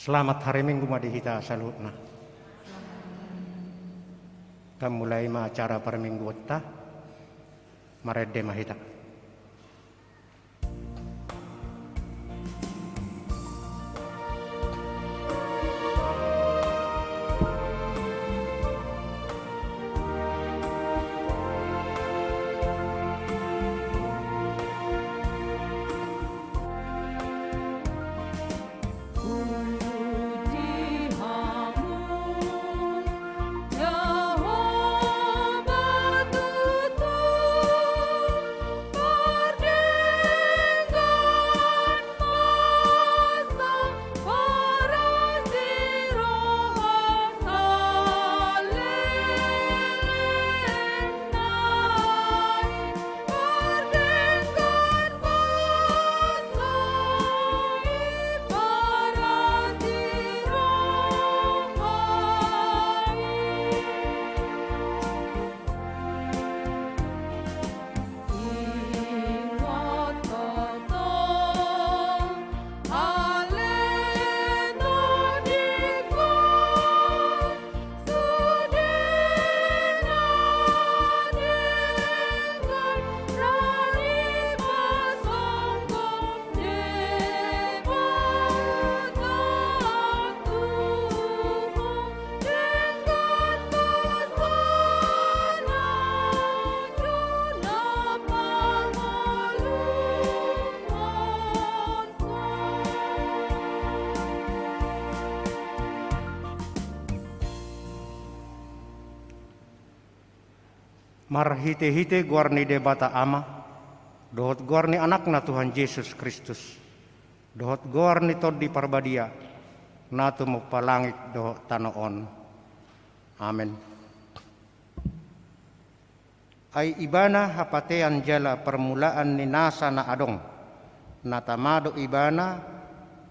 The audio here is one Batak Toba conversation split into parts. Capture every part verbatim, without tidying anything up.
Selamat hari Minggu ma di hita saluhutna. Kan mulai ma acara parmingguonta. Marende ma hita. Marhitehite goar ni Debata Ama, dohot goar ni Anakna Tuhan Jesus Kristus, dohot goar ni Tondi Parbadia, na tumompa langit dohot tano on. Amen. Ai Ibana hapatean jala parmulaan ni nasa na adong, na tama do Ibana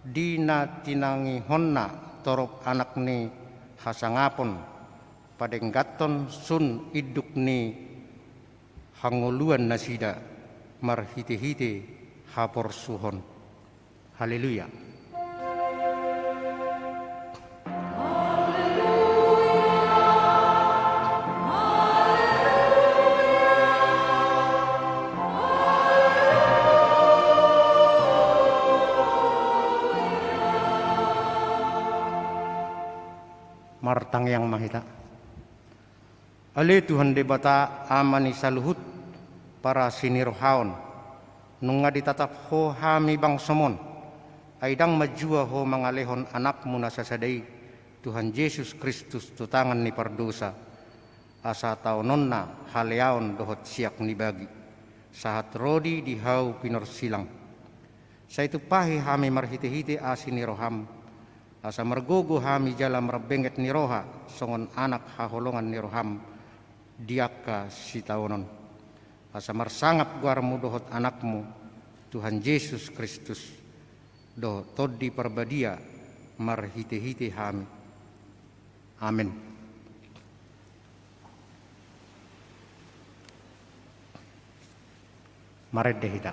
di na tinangihonNa torop anak ni hasangapon, padengganhon sun induk ni hangoluan nasida marhitehite haporsuhon. Haleluya. Martangiang ma hita. Ale Tuhan Debata, Ama ni saluhut parasinirohaon, nunga ditatap Ho hami bangsoMon, ai ndang manjua Ho mangalehon AnakMu na sasada i, Tuhan Jesus Kristus, tu tangan ni pardosa, asa taononna haleaon dohot siak ni bagi, sahat ro di di hau pinorsilang. Sai tumpahi hami marhitehite asi ni rohaM, asa margogo hami jala marbenget ni roha songon anak haholongan ni rohaM di angka sitaonon. Asa marsangap goarMu dohot AnakMu, Tuhan Jesus Kristus, dohot Tondi Parbadia, marhitehite hami. Amen. Marende hita.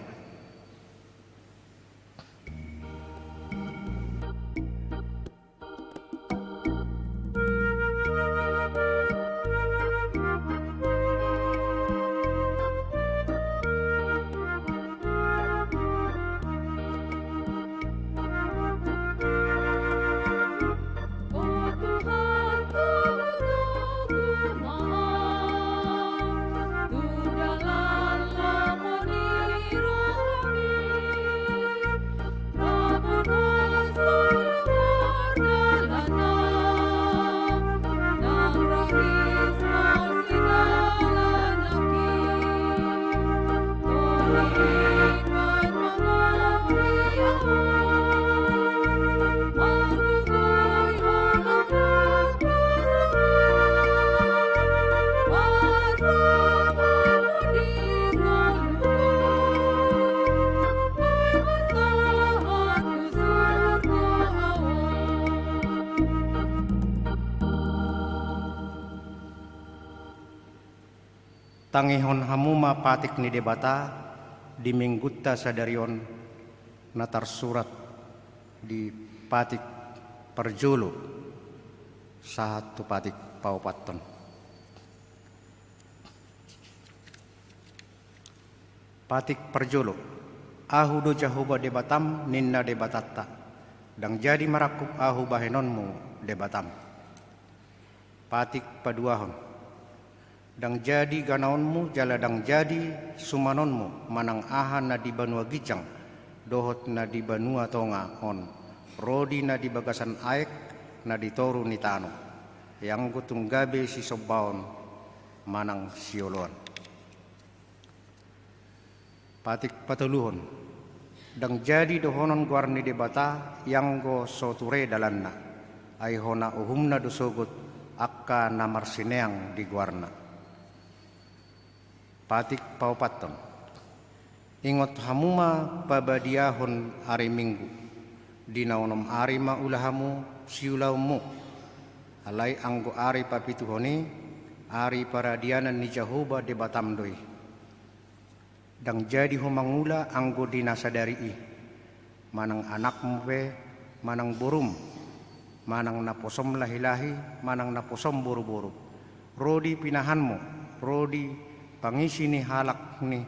Tangihon hamu ma patik ni Debata di Minggunta sadari on, na tarsurat di patik Parjolo, sahat tu patik paopathon. Patik parjolo. Ahu do Jahowa Debatam, ninna Debatanta. Ndang jadi marangkup ahu bahenonmu, Debatam. Patik paduahon. Ndang jadi ganaonmu jala ndang jadi sumanonmu manang aha na di banua ginjang dohot na di banua tonga on, rodi na di bagasan aek, na di toru ni tano, ianggo tung gabe sisombaon manang sioloan. Patik patoluhon. Ndang jadi dohonon goar ni Debata, ianggo so ture dalanna, ai hona uhumna do sogot angka na marsineang di goarna. Patik paopathon. Ingot hamu ma pabadiahon ari Minggu, di na onom ari ma ula hamu siulaonmu, alai anggo ari papituhon i, ari paradianan ni Jahowa Debatam do i. Ndang jadi ho mangula anggo di na sadari i, manang anakmu pe, manang borum, manang naposom lahilahi, manang naposom boruboru, rodi pinahanmu, rodi pangisi ni halak ni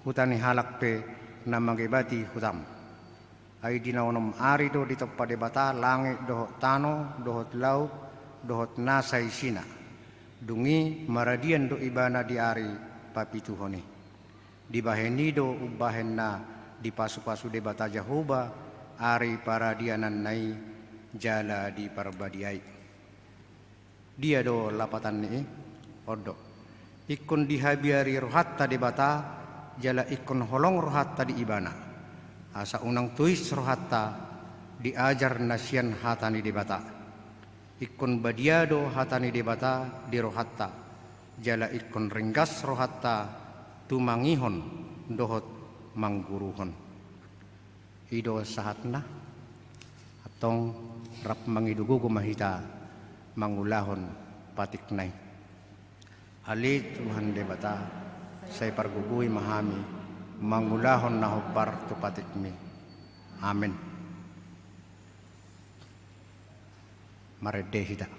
huta ni halak pe na mangebati hutam. Ai di na onom ari do ditompa Debata langit dohot tano, dohot laut, dohot nasa isina. Dung i maradian do Ibana di ari papituhon i. Dibahen i do umbahen na dipasupasu Debata Jahowa ari paradiananna i jala diparbadiai. Dia do lapatan ni i? On do. Ingkon dihabiari rohanta Debata, jala ingkon holong rohanta di Ibana. Asa unang tois rohanta di ajar na sian hata ni Debata. Ingkon badia do hata ni Debata di rohanta, jala ingkon ringgas rohanta tumangihon dohot mangguruhon. I do sahatna. Antong rap mangido gogo ma hita mangulahon patikna i. Ale Tuhan Debata, sai pargogoi ma hami mangulahon na hombar tu patikmi. Amen. Marende hita.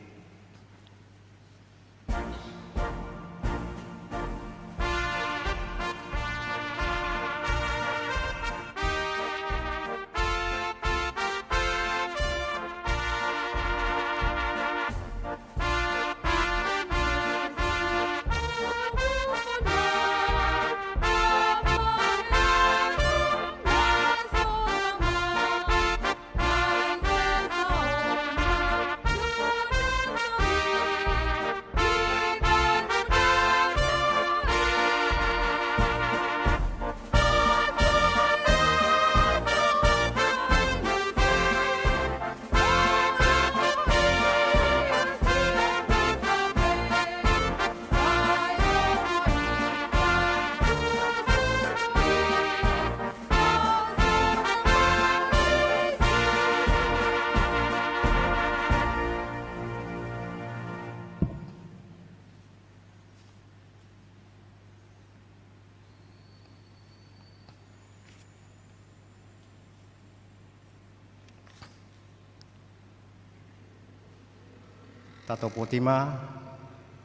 Tatopoti ma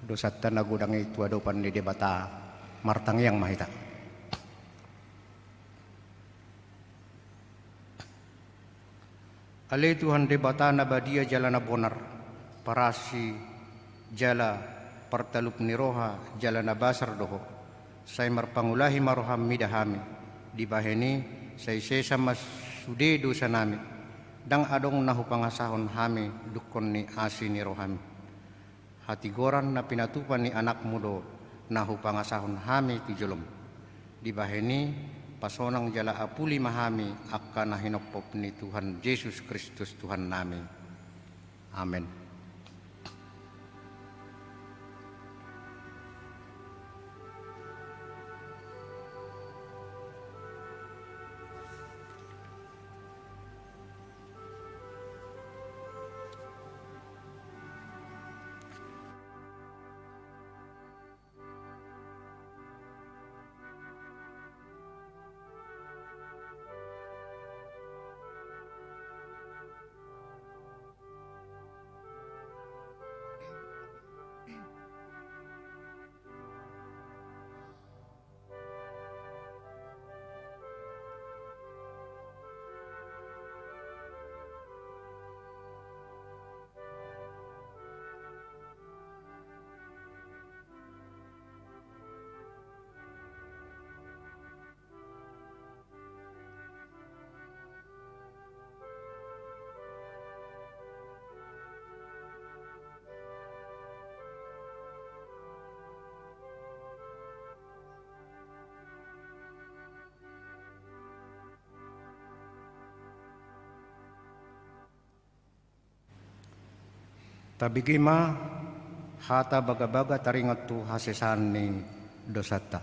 dosanta na godang i tu adopan ni Debata, martangiang ma hita. Ale Tuhan Debata na badia jala na bonar, parasi jala partalup ni roha jala na basar do Ho, sai marpangulahi ma roham mida hami, dibahen i sai sesa ma sude dosanami, ndang adong na hupangasahon hami dungkon ni asi ni rohami. Hatigoran na pinatupa ni Anakmu do na hupangasahon hami tu jolom. Dibahen i, pasonang jala apuli ma hami angka na hinophop ni Tuhan Jesus Kristus Tuhannami. Amen. Tabege ma hata bagabaga taringot tu hasesaan ni dosanta.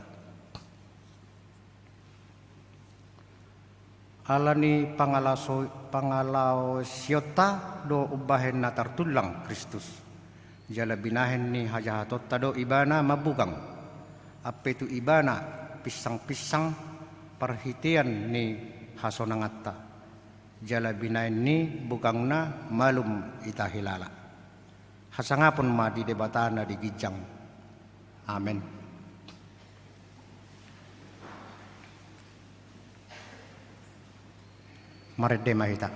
Ala ni pangalaso-, pangalaosionta do umbahen na tartullang Kristus, jala binahen ni hajahatonta do Ibana mambugang, ampe tu Ibana pinsangpinsang parhitean ni hasonanganta, jala binahen ni bugangna malum ita hilala. Hasangapon ma di Debata na di ginjang. Amen. Marende ma hita.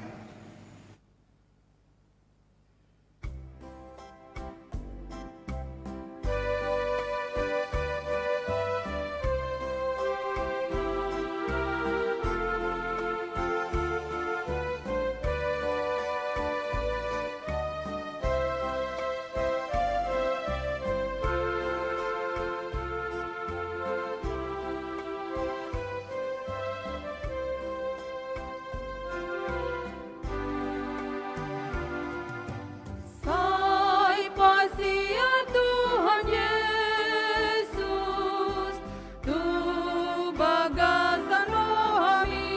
Sai pasia Tuhan Jesus tu bagasan rohami.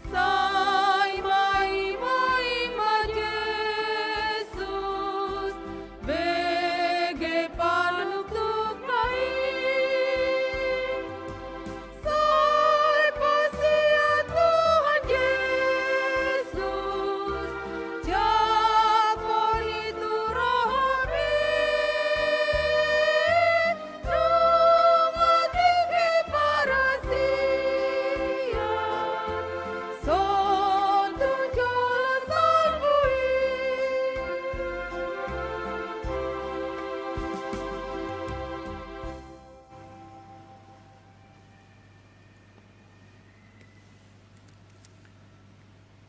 Sai maima-ima Jesus, bege panuktukna i. Sai pasia Tuhan Jesus, jangkon i tu rohami. Nunga tingki parasian, songon tu jolo salpu i.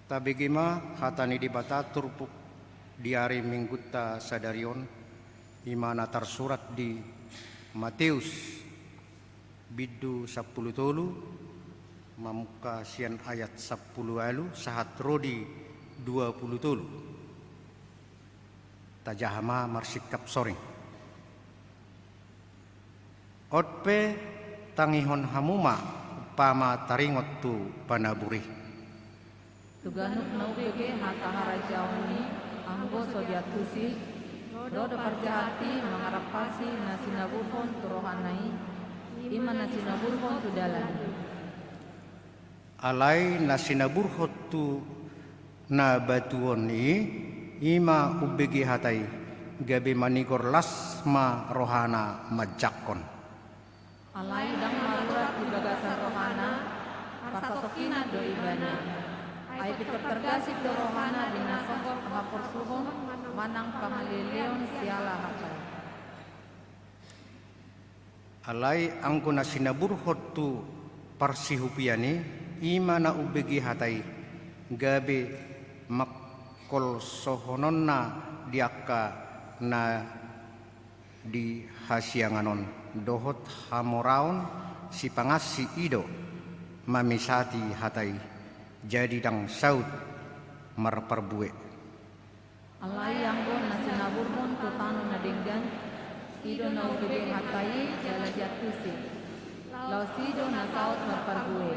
Tabege ma hata ni Debata turpuk di ari Minggunta sadari on, i ma na tarsurat di Mateus bindu sampulu tolu, mamungka sian ayat sampulu ualu sahat ro di dua pulu tolu. Tajaha ma marsingkap soring. On pe tangihon hamu ma umpama taringot tu panabur i. Tu ganup na umbege hata harajaon i, anggo so diantusi, ro do parjahat i mangarampasi na sinaburhon tu rohana i, i ma na sinaburhon tu dalan i. Alai na sinaburhon tu na batuon i, i ma umbege hata i, gabe manigor las ma rohana manjangkon. Alai ndang marurat di bagasan rohana, parsatongkinan do ibana. Ai pintor targasip do rohana di na songgop haporsuhon manang pangalealeon siala hata i. Alai anggo na sinaburhon tu parsihupian i, i ma na umbege hata i, gabe mangkolsohononna di angka na di hasiangan on, dohot hamoraon sipangansi i do mamisati hata i, jadi ndang saut marparbue. Alai anggo na sinaburhon tu tano na denggan, i do na umbege hata i jala diantusi. Laos i do na saut marparbue.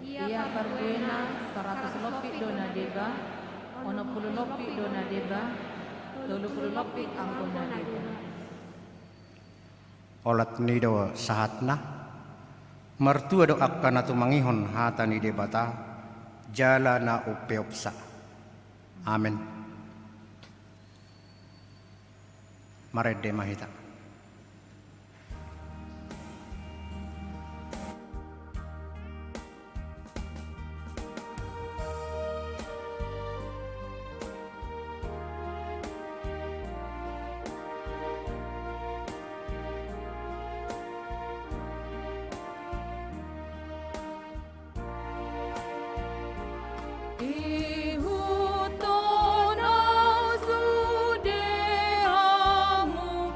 Ia parbuena saratus lompit do na deba, onom pulu lompit do na deba, tolu pulu lompit anggo na deba. Olat ni do sahatna. Martua do angka na tumangihon hata ni Debata, jala na umpeopsa. Amen. Marende ma hita. Ihuthon ahu sude hamu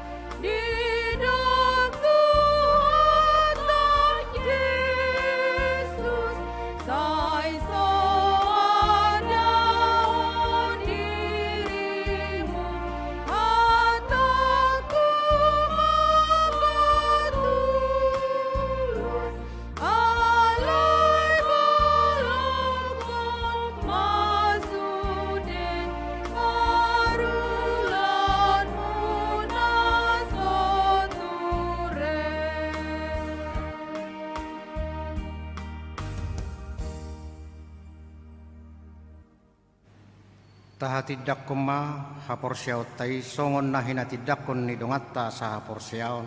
Tahatindangkon ma haporseaonta i songon na hinatindangkon ni donganta sahaporseaon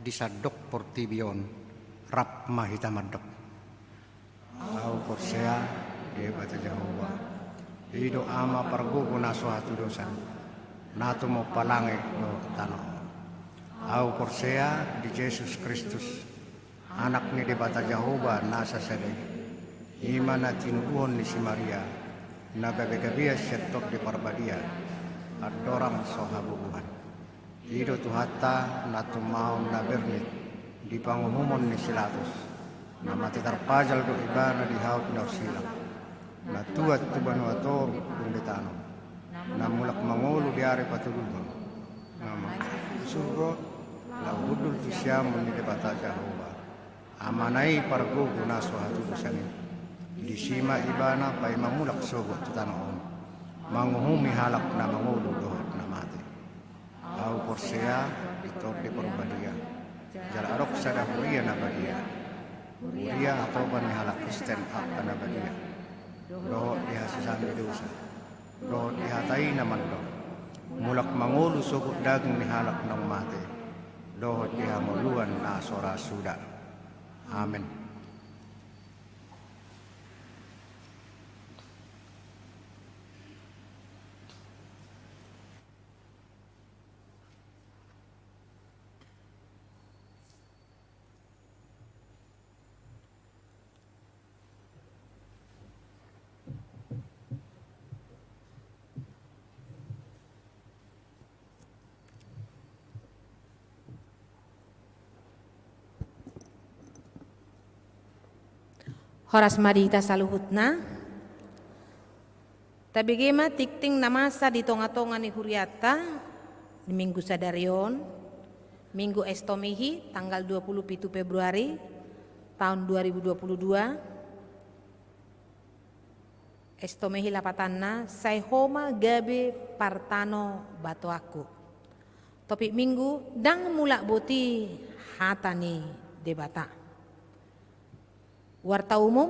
di sandok portibi on. Rap ma hita mandok. Ahu porsea di Debata Jahowa, i do Ama pargogo na so hatudosan, na tumompa langit dohot tano on. Ahu porsea di Jesus Kristus, Anak ni Debata Jahowa na sasada i, i ma na tinubuhon ni si Maria, na gabegabean sian Tondi Parbadia, andorang so habubuhan. I do Tuhanta na tumahon na bernit di panguhumon ni si Latus, na mate tarpajal do Ibana di hau pinarusilang, na tuat tu banua toru dung ditanom, na mulak mangolu di ari patoluhon, na mangolu surgo, laho hundul tu siamun ni Debata Jahowa, Amana i pargogo na so hatudosan i. Disi ma Ibana paima mulak sogot tu tano on, manguhumi halak na mangolu dohot na mate. Ahu porsea di Tondi Parbadia, jala adong sada huria na badia, huria hatoban ni halak Kristen angka na badia, dohot di hasesaan ni dosa, dohot di hata i na mandok, mulak mangolu sogot daging ni halak naung mate, dohot di hangoluan na so ra suda. Amen. Horas ma di hita saluhutna. Tabege ma tingting na masa di tongatonga ni hurianta di minggu sadari on, Minggu Estomihi, tanggal dua puluh pitu Februari taon dua ribu dua puluh dua. Estomihi lapatanna, sai ho ma gabe partanobatoanku. Topik minggu, ndang mulak boti hata ni Debata. Warta umum,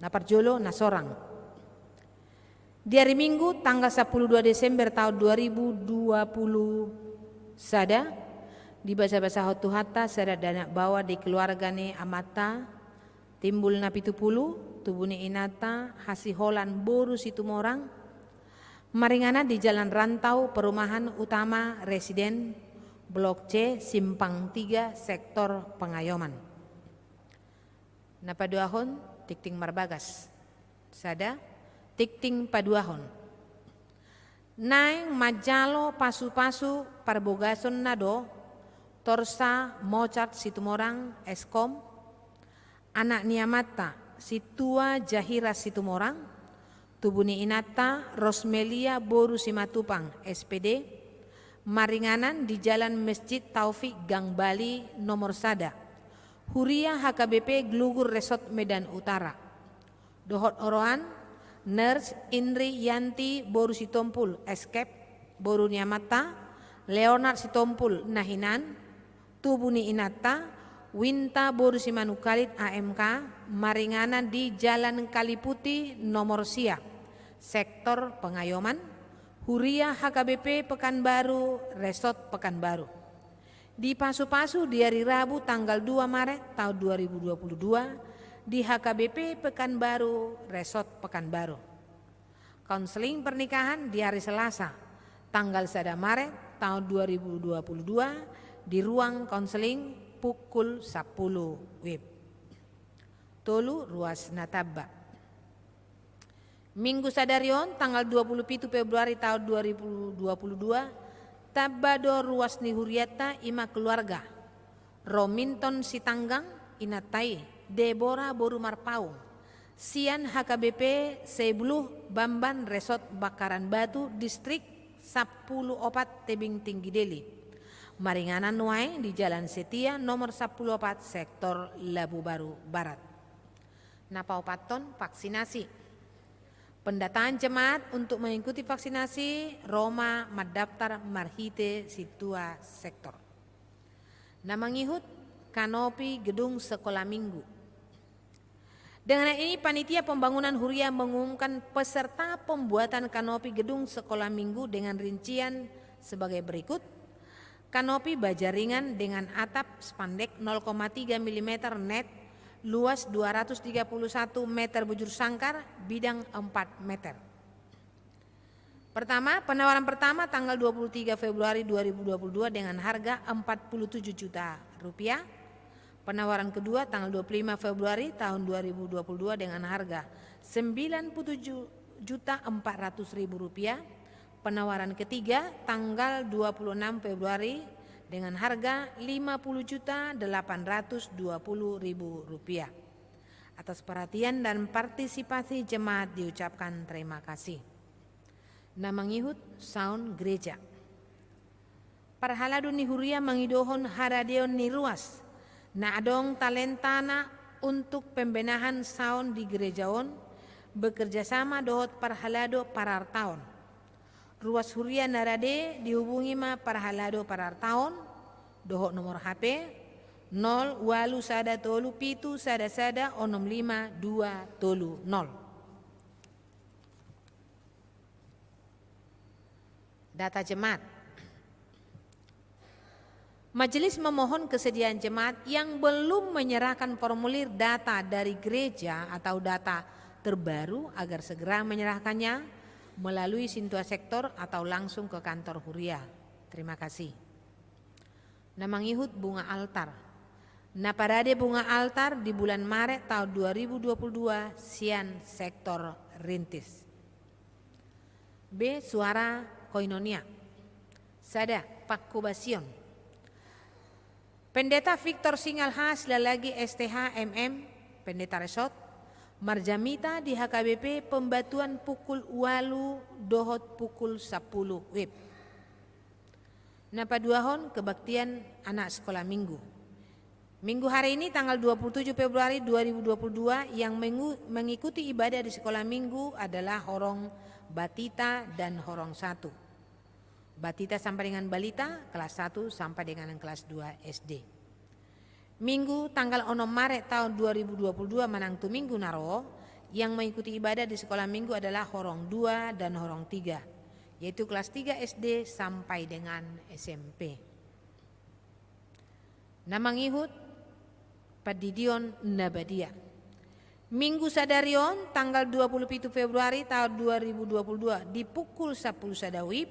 na parjolo, na sorang. Di ari Minggu, tanggal sampulu dua Desember taon dua ribu dua puluh sada, dibasabasahon Tuhanta sada dakdanak baoa di keluarga ni amanta, Timbul na pitu pulu, tubu ni inanta Hasiholan boru Situmorang, maringanan di Jalan Rantau, Perumahan Utama Residen, Blok C, Simpang Tiga, Sektor Pengayoman. Na paduahon, tingting marbagas. Sada, tingting paduahon. Naeng manjalo pasupasu parbogasonna do Torsa Mozart Situmorang, S Kom, anak ni amanta Sintua Jahira Situmorang, tubu ni inanta Rosmelia boru Simatupang, S P D, maringanan di Jalan Masjid Taufik Gang Bali nomor sada, huria H K B P Glugur Resort Medan Utara. Dohot oroan, Nurse Indri Yanti boru Sitompul, S Kep, boru ni amanta Leonard Sitompul na hinan, tubu ni inanta Winta boru Simanungkalit, A M K, maringanan di Jalan Kaliputi nomor sia, Sektor Pengayoman, huria H K B P Pekanbaru, Resort Pekanbaru. Dipasupasu di ari Rabu tanggal dua Maret taon dua ribu dua puluh dua di H K B P Pekanbaru, Resort Pekanbaru. Konseling pernikahan di ari Selasa tanggal sada Maret taon dua ribu dua puluh dua di ruang konseling pukul sampulu W I B. Tolu, ruas na tamba. Minggu sadari on, tanggal dua puluh pitu Februari taon dua ribu dua puluh dua, tamba do ruas ni hurianta, i ma keluarga Rominton Sitanggang, inanta i Debora boru Marpaung, sian H K B P Sebuluh Bamban, Resort Bakaran Batu, Distrik sampulu opat, Tebing Tinggi, Deli. Maringanan nuaeng di Jalan Setia nomor sampulu opat, Sektor Labubaru Barat. Na paopathon, vaksinasi. Pendataan jemaat untuk mengikuti vaksinasi ro ma mandaftar marhite sintua sektor. Na mangihut, kanopi gedung sekolah minggu. Dengan ini, panitia pembangunan huria mengumumkan peserta pembuatan kanopi gedung sekolah minggu dengan rincian sebagai berikut. Kanopi baja ringan dengan atap spandek nol koma tiga milimeter net, luas dua ratus tiga puluh satu meter bujur sangkar, bidang empat meter. Pertama, penawaran pertama tanggal dua puluh tiga Februari dua ribu dua puluh dua dengan harga empat puluh tujuh juta rupiah. Penawaran kedua tanggal dua puluh lima Februari tahun dua ribu dua puluh dua dengan harga sembilan puluh tujuh juta empat ratus ribu rupiah. Penawaran ketiga tanggal dua puluh enam Februari dengan harga lima puluh juta delapan ratus dua puluh ribu rupiah. Atas perhatian dan partisipasi jemaat diucapkan terima kasih. Na mangihut sound gereja. Parhalado ni huria mangidohon haradeon ni ruas na adong talentana untuk pembenahan sound di gereja on, bekerja sama dohot parhalado parartaon. Ruas huria na rade dihubungi ma parhalado parartaon dohot nomor H P nol ualu sada tolu pitu sada sada onom lima dua tolu nol. Data jemaat. Majelis memohon kesediaan jemaat yang belum menyerahkan formulir data dari gereja atau data terbaru agar segera menyerahkannya melalui sintua sektor atau langsung ke kantor huria. Terima kasih. Na mangihut bunga altar. Na parade bunga altar di bulan Maret tahun dua ribu dua puluh dua sian sektor rintis. B. Suara koinonia. Sada, pangkobasion. Pendeta Victor Singalha Silalagi S T H M M, Pendeta Resort, marjamita di H K B P pembatuan pukul ualu dohot pukul sampulu wib. Na paduahon kebaktian anak sekolah minggu. Minggu hari ini tanggal dua puluh tujuh Februari dua ribu dua puluh dua yang mengu-, mengikuti ibadah di sekolah minggu adalah horong Batita dan horong satu. Batita sampai dengan Balita, kelas satu sampai dengan kelas dua S D. Minggu tanggal onom Maret tahun dua ribu dua puluh dua manang tu minggu na ro, yang mengikuti ibadah di sekolah minggu adalah horong dua dan horong tiga, yaitu kelas tiga S D sampai dengan S M P. Na mangihut pandidion na badia. Minggu sadari on, tanggal dua puluh pitu Februari tahun dua ribu dua puluh dua, di pukul sampulu sada wib,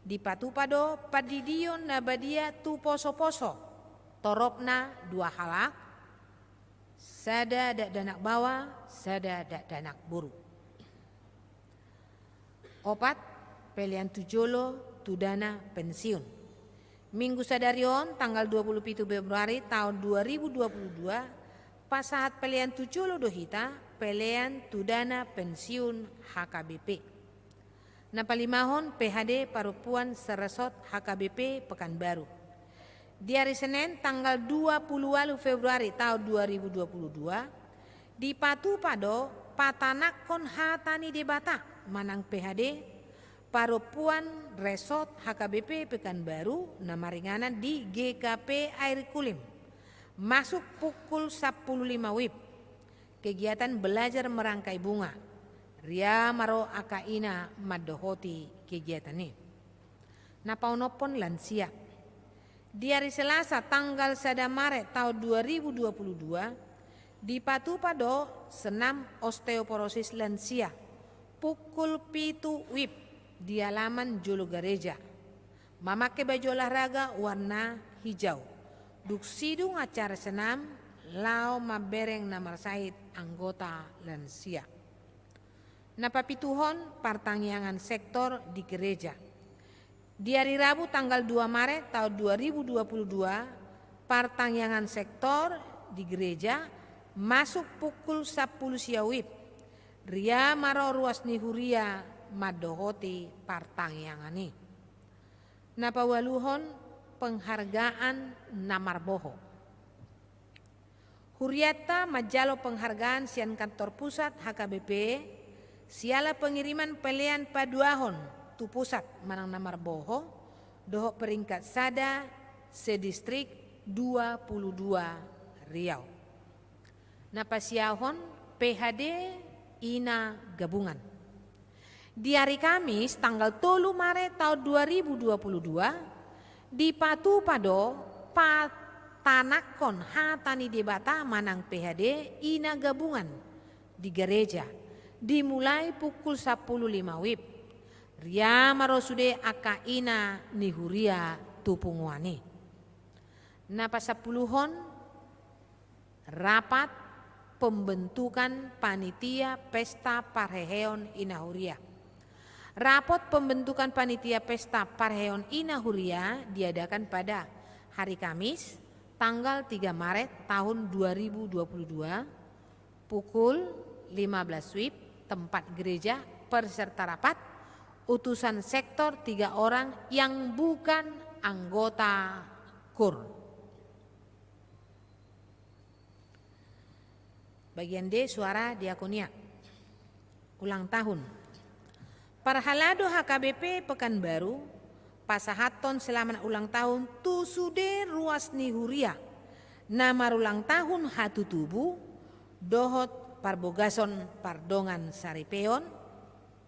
dipatupa do pandidion na badia tu poso-poso, toropna dua halak, sada dakdanak baoa, sada dakdanak boru. Opat, pelean tu jolo tu dana pensiun. Minggu sadari on, tanggal dua puluh pitu Februari tahun dua ribu dua puluh dua, pasahat pelean tu jolo do hita, pelean tu dana pensiun H K B P. Na palimahon, P H D parompuan seresort H K B P Pekanbaru. Di ari Senen tanggal dua puluh ualu Februari tahun dua ribu dua puluh dua, dipatupa do patanakhon hata ni Debata manang P H D parompuan resort H K B P Pekanbaru na maringanan di G K P Air Kulim, masuk pukul sampulu lima wib. Kegiatan belajar merangkai bunga. Ria ma ro angka ina mandohoti kegiatan i. Na paonomhon, lansia. Di ari Selasa tanggal sada Maret tahun dua ribu dua puluh dua, dipatupa do senam osteoporosis lansia pukul pitu wib di alaman jolo gareja, mamangke baju olahraga warna hijau. Dung sidung acara senam, laho mambereng na marsahit anggota lansia. Na papituhon, partangiangan sektor di gereja. Di ari Rabu tanggal dua Maret tahun dua ribu dua puluh dua, partangiangan sektor di gereja masuk pukul sampulu sia wib. Ria ma ro ruas ni huria mandohoti partangiangan i. Na paualuhon, penghargaan na marboho. Hurianta manjalo penghargaan sian kantor pusat H K B P siala pengiriman pelean paduahon tu pusat manang na marboho dohot peringkat sada se-distrik dua puluh dua Riau. Na pasiahon, P H D Ina Gabungan. Di ari Kamis tanggal tolu Maret taon dua ribu dua puluh dua, dipatupa do patanakhon hata ni Debata manang P H D Ina Gabungan di gareja, dimulai pukul sampulu lima wib. Ria ma ro sude angka ina ni huria tu punguan i. Na pasampuluhon, rapat pembentukan panitia pesta parheheon ina huria. Rapot pembentukan panitia pesta parheheon ina huria diadakan pada hari Kamis, tanggal tiga Maret tahun dua ribu dua puluh dua, pukul lima belas wib, tempat gereja, peserta rapat, utusan sektor tiga orang yang bukan anggota kur. Bagian D, suara diakonia. Ulang tahun. Parhalado H K B P Pekanbaru pasahathon selamat ulang tahun tu sude ruas ni huria na marulang tahun hatutubu dohot parbogason pardongan saripeon,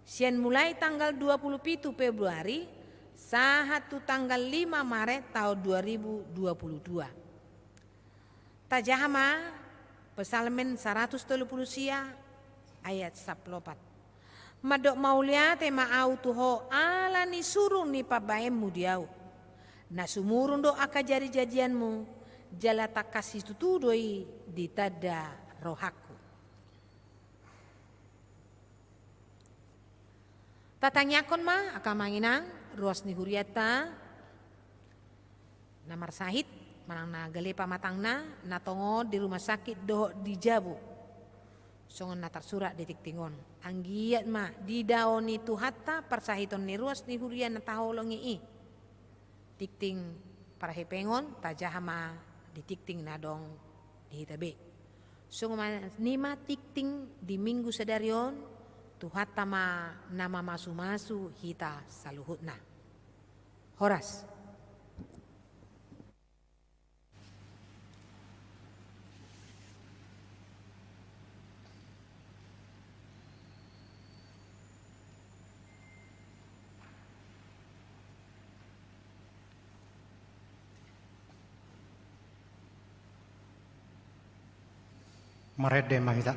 sian mulai tanggal dua puluh pitu Februari sahat tu tanggal lima Maret taon dua ribu dua puluh dua. Tajaha ma Psalmen saratus tolu pulu sia ayat sampulu opat. Mandok mauliate ma ahu tu Ho ala ni surung ni pambahenmu di ahu. Na sumurung do angka jarijanjianmu, jala tangkas situtu do i di tanda rohangku. Tatangiangkon ma angka amang inang, ruas ni hurianta na marsahit manang na gale pamatangna, na tongon di rumah sakit dohot di jabu. Songon na tarsurat di tingting on. Anggiat ma didaoni Tuhanta parsahiton ni ruas ni huria na taholongi i. Tingting parhepengon tajaha ma di tingting na adong di hita be. Songon i ma tingting di Minggu sadari on, Tuhanta ma na mamasumasu hita saluhutna. Horas. Marende ma hita.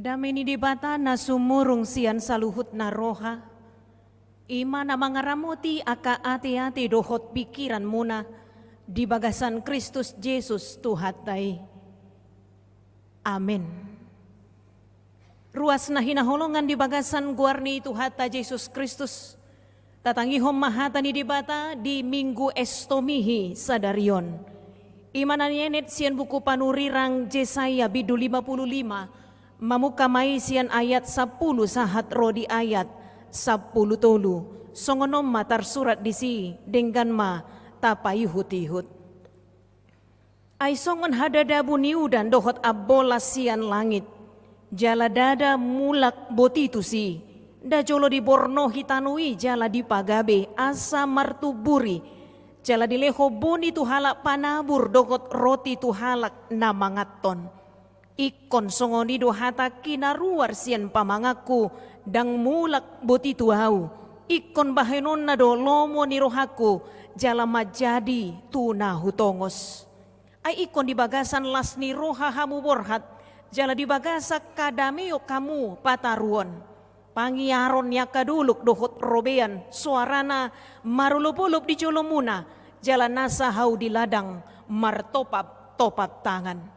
Dame ni Debata na sumurung sian saluhutna roha, i ma na mangaramoti angka ateate dohot pingkiranmuna di bagasan Kristus Jesus Tuhanta i. Amen. Ruas na hinaholongan di bagasan goar ni Tuhanta Jesus Kristus, tatangihon ma hata ni Debata di Minggu Estomihi sadari on. I ma na nienet sian buku panurirang Jesaya bindu lima pulu lima, mamungka ma i sian ayat sampulu sahat ro di ayat sampulu tolu. Songon on ma tarsurat disi, denggan ma tapaihutihut. Ai songon hadadabu ni udan dohot ambolas sian langit, jala ndada mulak boti tusi, nda jolo dibornohi tano i jala dipagabe asa martumbur i, jala dilehon boni tu halak panabur dohot roti tu halak na manganhon. Ingkon songon i do hatangki na ruar sian pamanganku, ndang mulak boti tu ahu. Ingkon bahenonna do lomo ni rohangku, jala manjadi tu na hutongos. Ai ingkon di bagasan las ni roha hamu borhat, jala di bagasan hadameon hamu pataruhon. Pangiaron ni angka dolok dohot robean, soarana marolopolop di jolomuna, jala nasa hau di ladang martopaptopap tangan.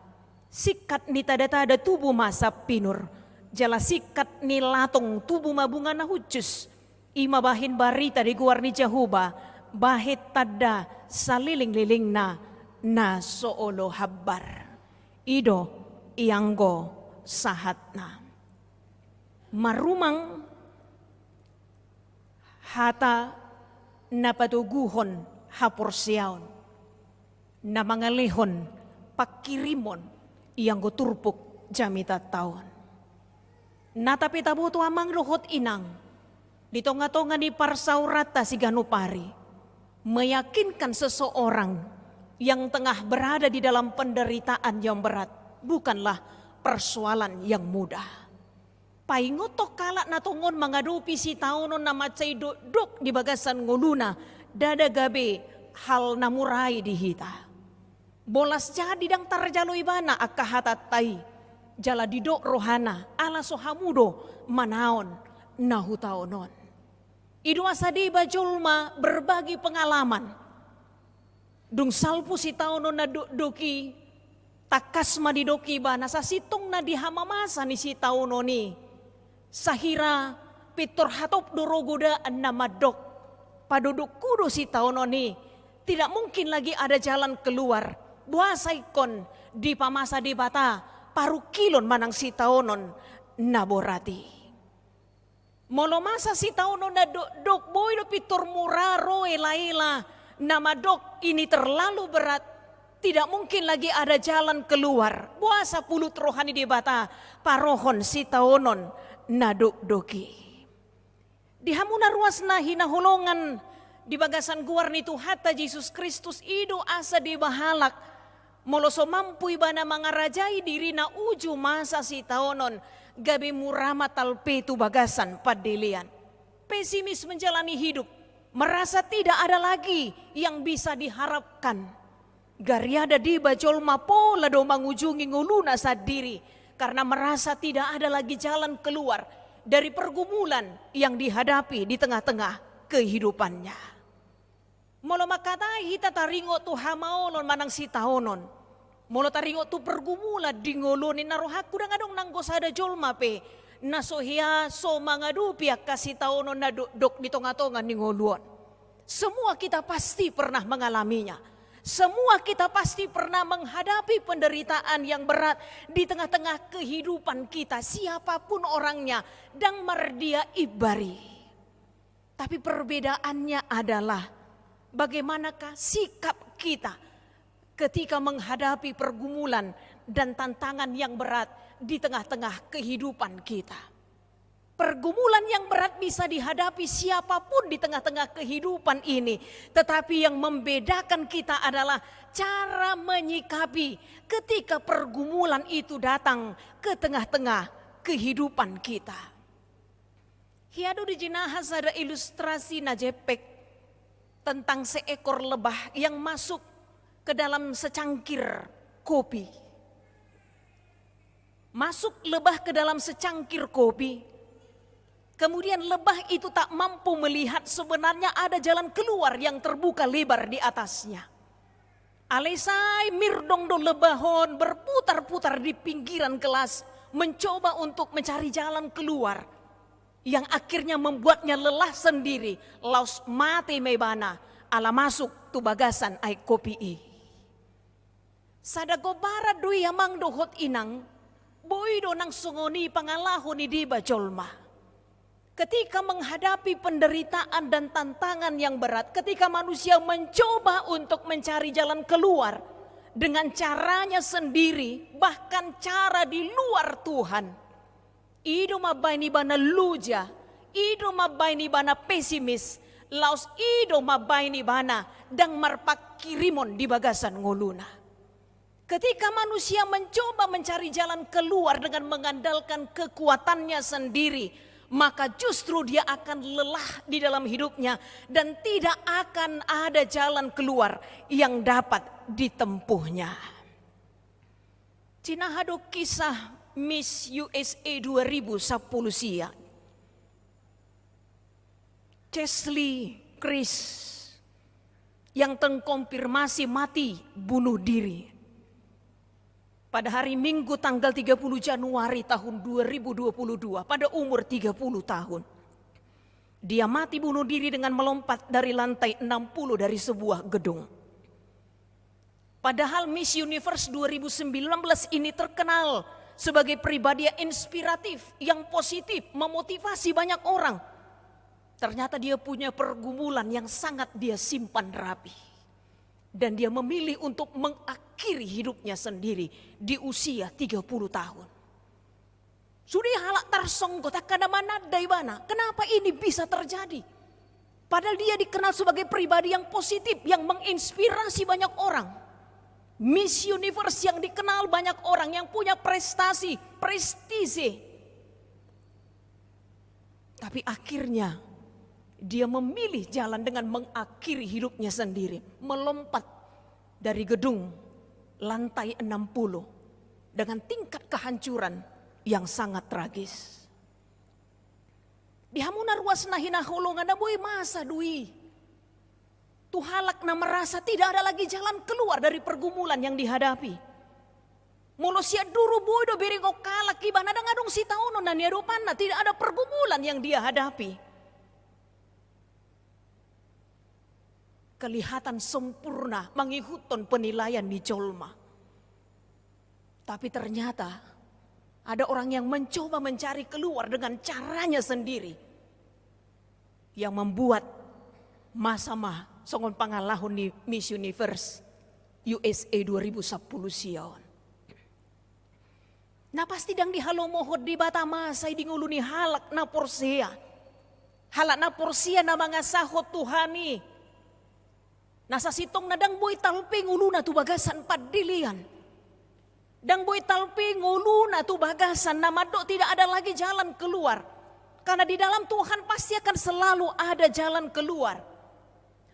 Singkat ni tadatada tubu ma sampinur, jala singkat ni latong tubu ma bunga na hushus. I ma bahen barita di goar ni Jahowa, bahen tanda salelenglelengna na so olo hambar. I do ianggo sahatna. Marrumang hata na patoguhon haporseaon, na mangalehon pangkirimon ianggo turpuk jamitanta on. Nata pe taboto amang dohot inang, di tongatonga ni parsaoranta siganup ari, meyakinkan seseorang yang tengah berada di dalam penderitaan yang berat bukanlah persoalan yang mudah. Paingothon halak na tongon mangadopi sitaonon na mansai dokdok di bagasan ngoluna, ndada gabe hal na mura i di hita. Bolas jadi ndang tarjalo ibana angka hatanta i, jala didok rohana, ala so hamu do manaon na hutaon on. I do asa deba jolma berbagi pengalaman. Dung salpu sitaonon na dokdok i, tangkas ma didok ibana, sasintongna di hamamasa ni sitaonon i, sahira pintor hatop do ro godaan na mandok, padodokku do sitaonon i, tidak mungkin lagi ada jalan keluar. Boasa ingkon dipamasa Debata parungkilon manang sitaonon na borat i. Molo masa sitaonon na dokdok, boi do pintor mura ro elaela na mandok ini terlalu berat, tidak mungkin lagi ada jalan keluar. Boasa pulut roha ni Debata parohon sitaonon na dokdok i. Di hamu na ruas na hinaholongan di bagasan goar ni Tuhanta Jesus Kristus, i do asa deba halak, molo so mampu ibana mangarajai dirina uju masa sitaonon, gabe mura ma talpe tu bagasan pandelean. Pesimis menjalani hidup, merasa tidak ada lagi yang bisa diharapkan. Gariada deba jolma pola do mangujungi ngoluna sandiri, karena merasa tidak ada lagi jalan keluar dari pergumulan yang dihadapi di tengah-tengah kehidupannya. Molo mangkatai hita taringot tu hamaolon manang sitaonon, molo taringot tu pergumulan di ngolu on, ninna rohangku ndang adong nanggo sada jolma pe na so hea so mangadopi angka sitaonon na dokdok di tongatonga ni ngolu on. Semua kita pasti pernah mengalaminya. Semua kita pasti pernah menghadapi penderitaan yang berat di tengah-tengah kehidupan kita. Siapapun orangnya, ndang mardia imbar i. Tapi perbedaannya adalah bagaimanakah sikap kita ketika menghadapi pergumulan dan tantangan yang berat di tengah-tengah kehidupan kita. Pergumulan yang berat bisa dihadapi siapapun di tengah-tengah kehidupan ini, tetapi yang membedakan kita adalah cara menyikapi ketika pergumulan itu datang ke tengah-tengah kehidupan kita. Hea do dijinaha sada ilustrasi na jempek tentang seekor lebah yang masuk ke dalam secangkir kopi. Masuk lebah ke dalam secangkir kopi. Kemudian lebah itu tak mampu melihat sebenarnya ada jalan keluar yang terbuka lebar di atasnya. Alai sai mirdong do lebah on berputar-putar di pinggiran gelas, mencoba untuk mencari jalan keluar, yang akhirnya membuatnya lelah sendiri, laos mate ma ibana ala masuk tu bagasan aek kopi i. Sada gobarat do i, amang dohot inang, boi do nang songon i pangalaho ni deba jolma. Ketika menghadapi penderitaan dan tantangan yang berat, ketika manusia mencoba untuk mencari jalan keluar dengan caranya sendiri, bahkan cara di luar Tuhan, i do mambaen ibana loja, i do mambaen ibana pesimis, laos i do mambaen ibana ndang marpangkirimon di bagasan ngoluna. Ketika manusia mencoba mencari jalan keluar dengan mengandalkan kekuatannya sendiri, maka justru dia akan lelah di dalam hidupnya dan tidak akan ada jalan keluar yang dapat ditempuhnya. Cinaha do kisah Miss U S A dua ribu sapuluh sia. Cheslie Kryst yang terkonfirmasi mati bunuh diri pada hari Minggu tanggal tiga puluh Januari tahun dua ribu dua puluh dua pada umur tiga puluh tahun. Dia mati bunuh diri dengan melompat dari lantai enam puluh dari sebuah gedung. Padahal Miss Universe dua ribu sembilan belas ini terkenal sebagai pribadi yang inspiratif, yang positif, memotivasi banyak orang. Ternyata dia punya pergumulan yang sangat dia simpan rapi. Dan dia memilih untuk mengakhiri hidupnya sendiri di usia tiga puluh tahun. Sude halak tarsonggot, angka na mananda ibana. Kenapa ini bisa terjadi? Padahal dia dikenal sebagai pribadi yang positif, yang menginspirasi banyak orang. Miss Universe yang dikenal banyak orang, yang punya prestasi, prestise. Tapi akhirnya dia memilih jalan dengan mengakhiri hidupnya sendiri, melompat dari gedung lantai enam puluh dengan tingkat kehancuran yang sangat tragis. Di hamuna ruas na hinaholongan, na boi masa do i tu halak na merasa tidak ada lagi jalan keluar dari pergumulan yang dihadapi. Molo sian duru boi do berengon halak ibana ndang adong sitaonon na niadopanna, tidak ada pergumulan yang dia hadapi. Kelihatan sempurna mangihuthon penilaian ni jolma. Tapi ternyata ada orang yang mencoba mencari keluar dengan caranya sendiri, yang membuat masa ma songon pangalaho ni Miss Universe U S A dua ribu sapuluh sia on. Na pasti ndang dihalomohon Debata masa i di ngolu ni halak na porsea. Halak na porsea na mangasahon Tuhan i. Na sasintongna ndang boi talpe ngoluna tu bagasan pandelean. Ndang boi talpe ngoluna tu bagasan na mandok tidak ada lagi jalan keluar. Karena di dalam Tuhan pasti akan selalu ada jalan keluar.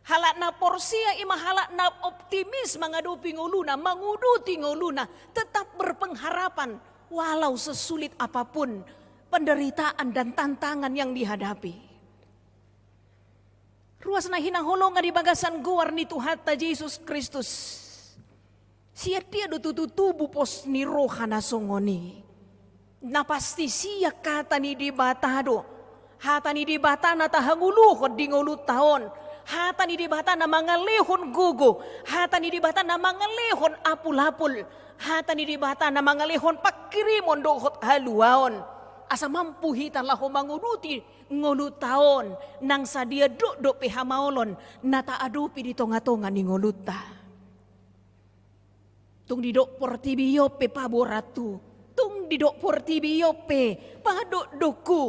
Halak na porsea i ma halak na optimis mangadopi ngoluna, manguduti ngoluna, tetap berpengharapan walau sesulit apapun penderitaan dan tantangan yang dihadapi. Ruas na hinaholongan di bagasan goar ni Tuhanta Jesus Kristus. Sian dia do tutu tubu pos ni roha na songon i? Na pasti sian hata ni Debata do. Hata ni Debata na tahangoluhon di ngolunta on. Hata ni Debata na mangalehon gogo. Hata ni Debata na mangalehon apulapul. Hata ni Debata na mangalehon pangkirimon dohot haluaon. Asa mampu hita laho manguduti ngolunta on, nang sadia dokdok pe hamaolon na taadopi di tongatonga ni ngolunta. Tung didok portibi on pe paborathu, tung didok portibi on pe padokdokhu.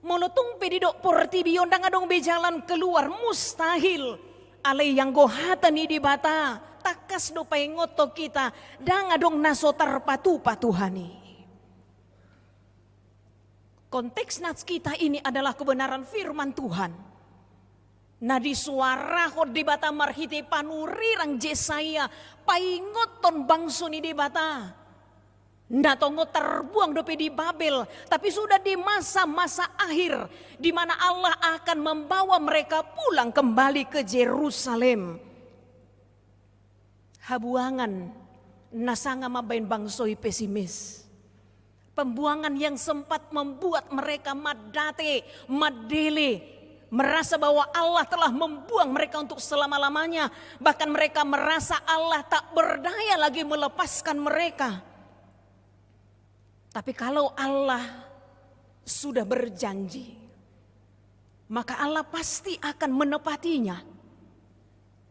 Molo tung pe didok portibi on ndang adong be jalan keluar, mustahil. Alai anggo hata ni Debata, tangkas do paingothon hita, ndang adong na so tarpatupa Tuhan i. Konteks nas kita ini adalah kebenaran firman Tuhan na disuarahon Debata marhite panurirang Jesaya, paingothon bangso ni Debata Na tongon terbuang dope di Babel, tapi sudah di masa-masa akhir, di mana Allah akan membawa mereka pulang kembali ke Jerusalem. Habuangan na sanga mambaen bangso i pesimis. Pembuangan yang sempat membuat mereka mandate, mandele, merasa bahwa Allah telah membuang mereka untuk selama-lamanya. Bahkan mereka merasa Allah tak berdaya lagi melepaskan mereka. Tapi kalau Allah sudah berjanji, maka Allah pasti akan menepatinya.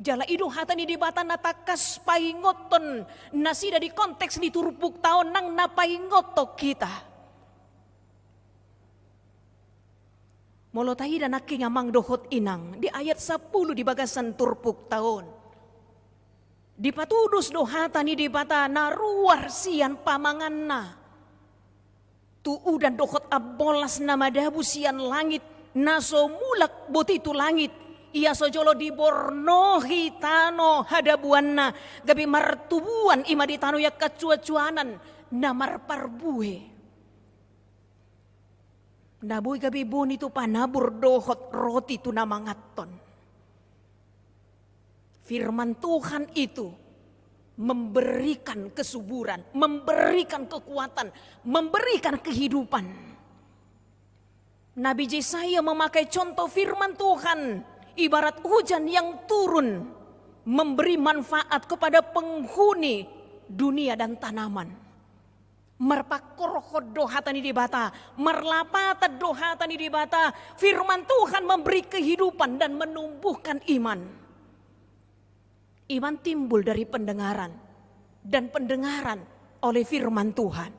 Jala i do hata ni Debata na tangkas paingothon nasida di konteks ni turpukta on nang na paingothon hita. Molo taida nangkin amang dohot inang di ayat sapuluh di bagasan turpukta on. Dipatudos do hata ni Debata na ruar sian pamanganna. Tu udan dohot ambolas na madabu sian langit, na so mulak boti tu langit, ia so jolo dibornohi tano hadabuanna, gabe martubuan i ma di tano i angka cuan-cuanan na marparbue. Na boi gabe boni tu panabur dohot roti tu na manganhon. Firman Tuhan itu memberikan kesuburan, memberikan kekuatan, memberikan kehidupan. Nabi Yesaya memakai contoh firman Tuhan, ibarat hujan yang turun, memberi manfaat kepada penghuni dunia dan tanaman. Marpangkorhon do hata ni Debata, marlapatan do hata ni Debata. Firman Tuhan memberi kehidupan dan menumbuhkan iman. Iman timbul dari pendengaran, dan pendengaran oleh firman Tuhan.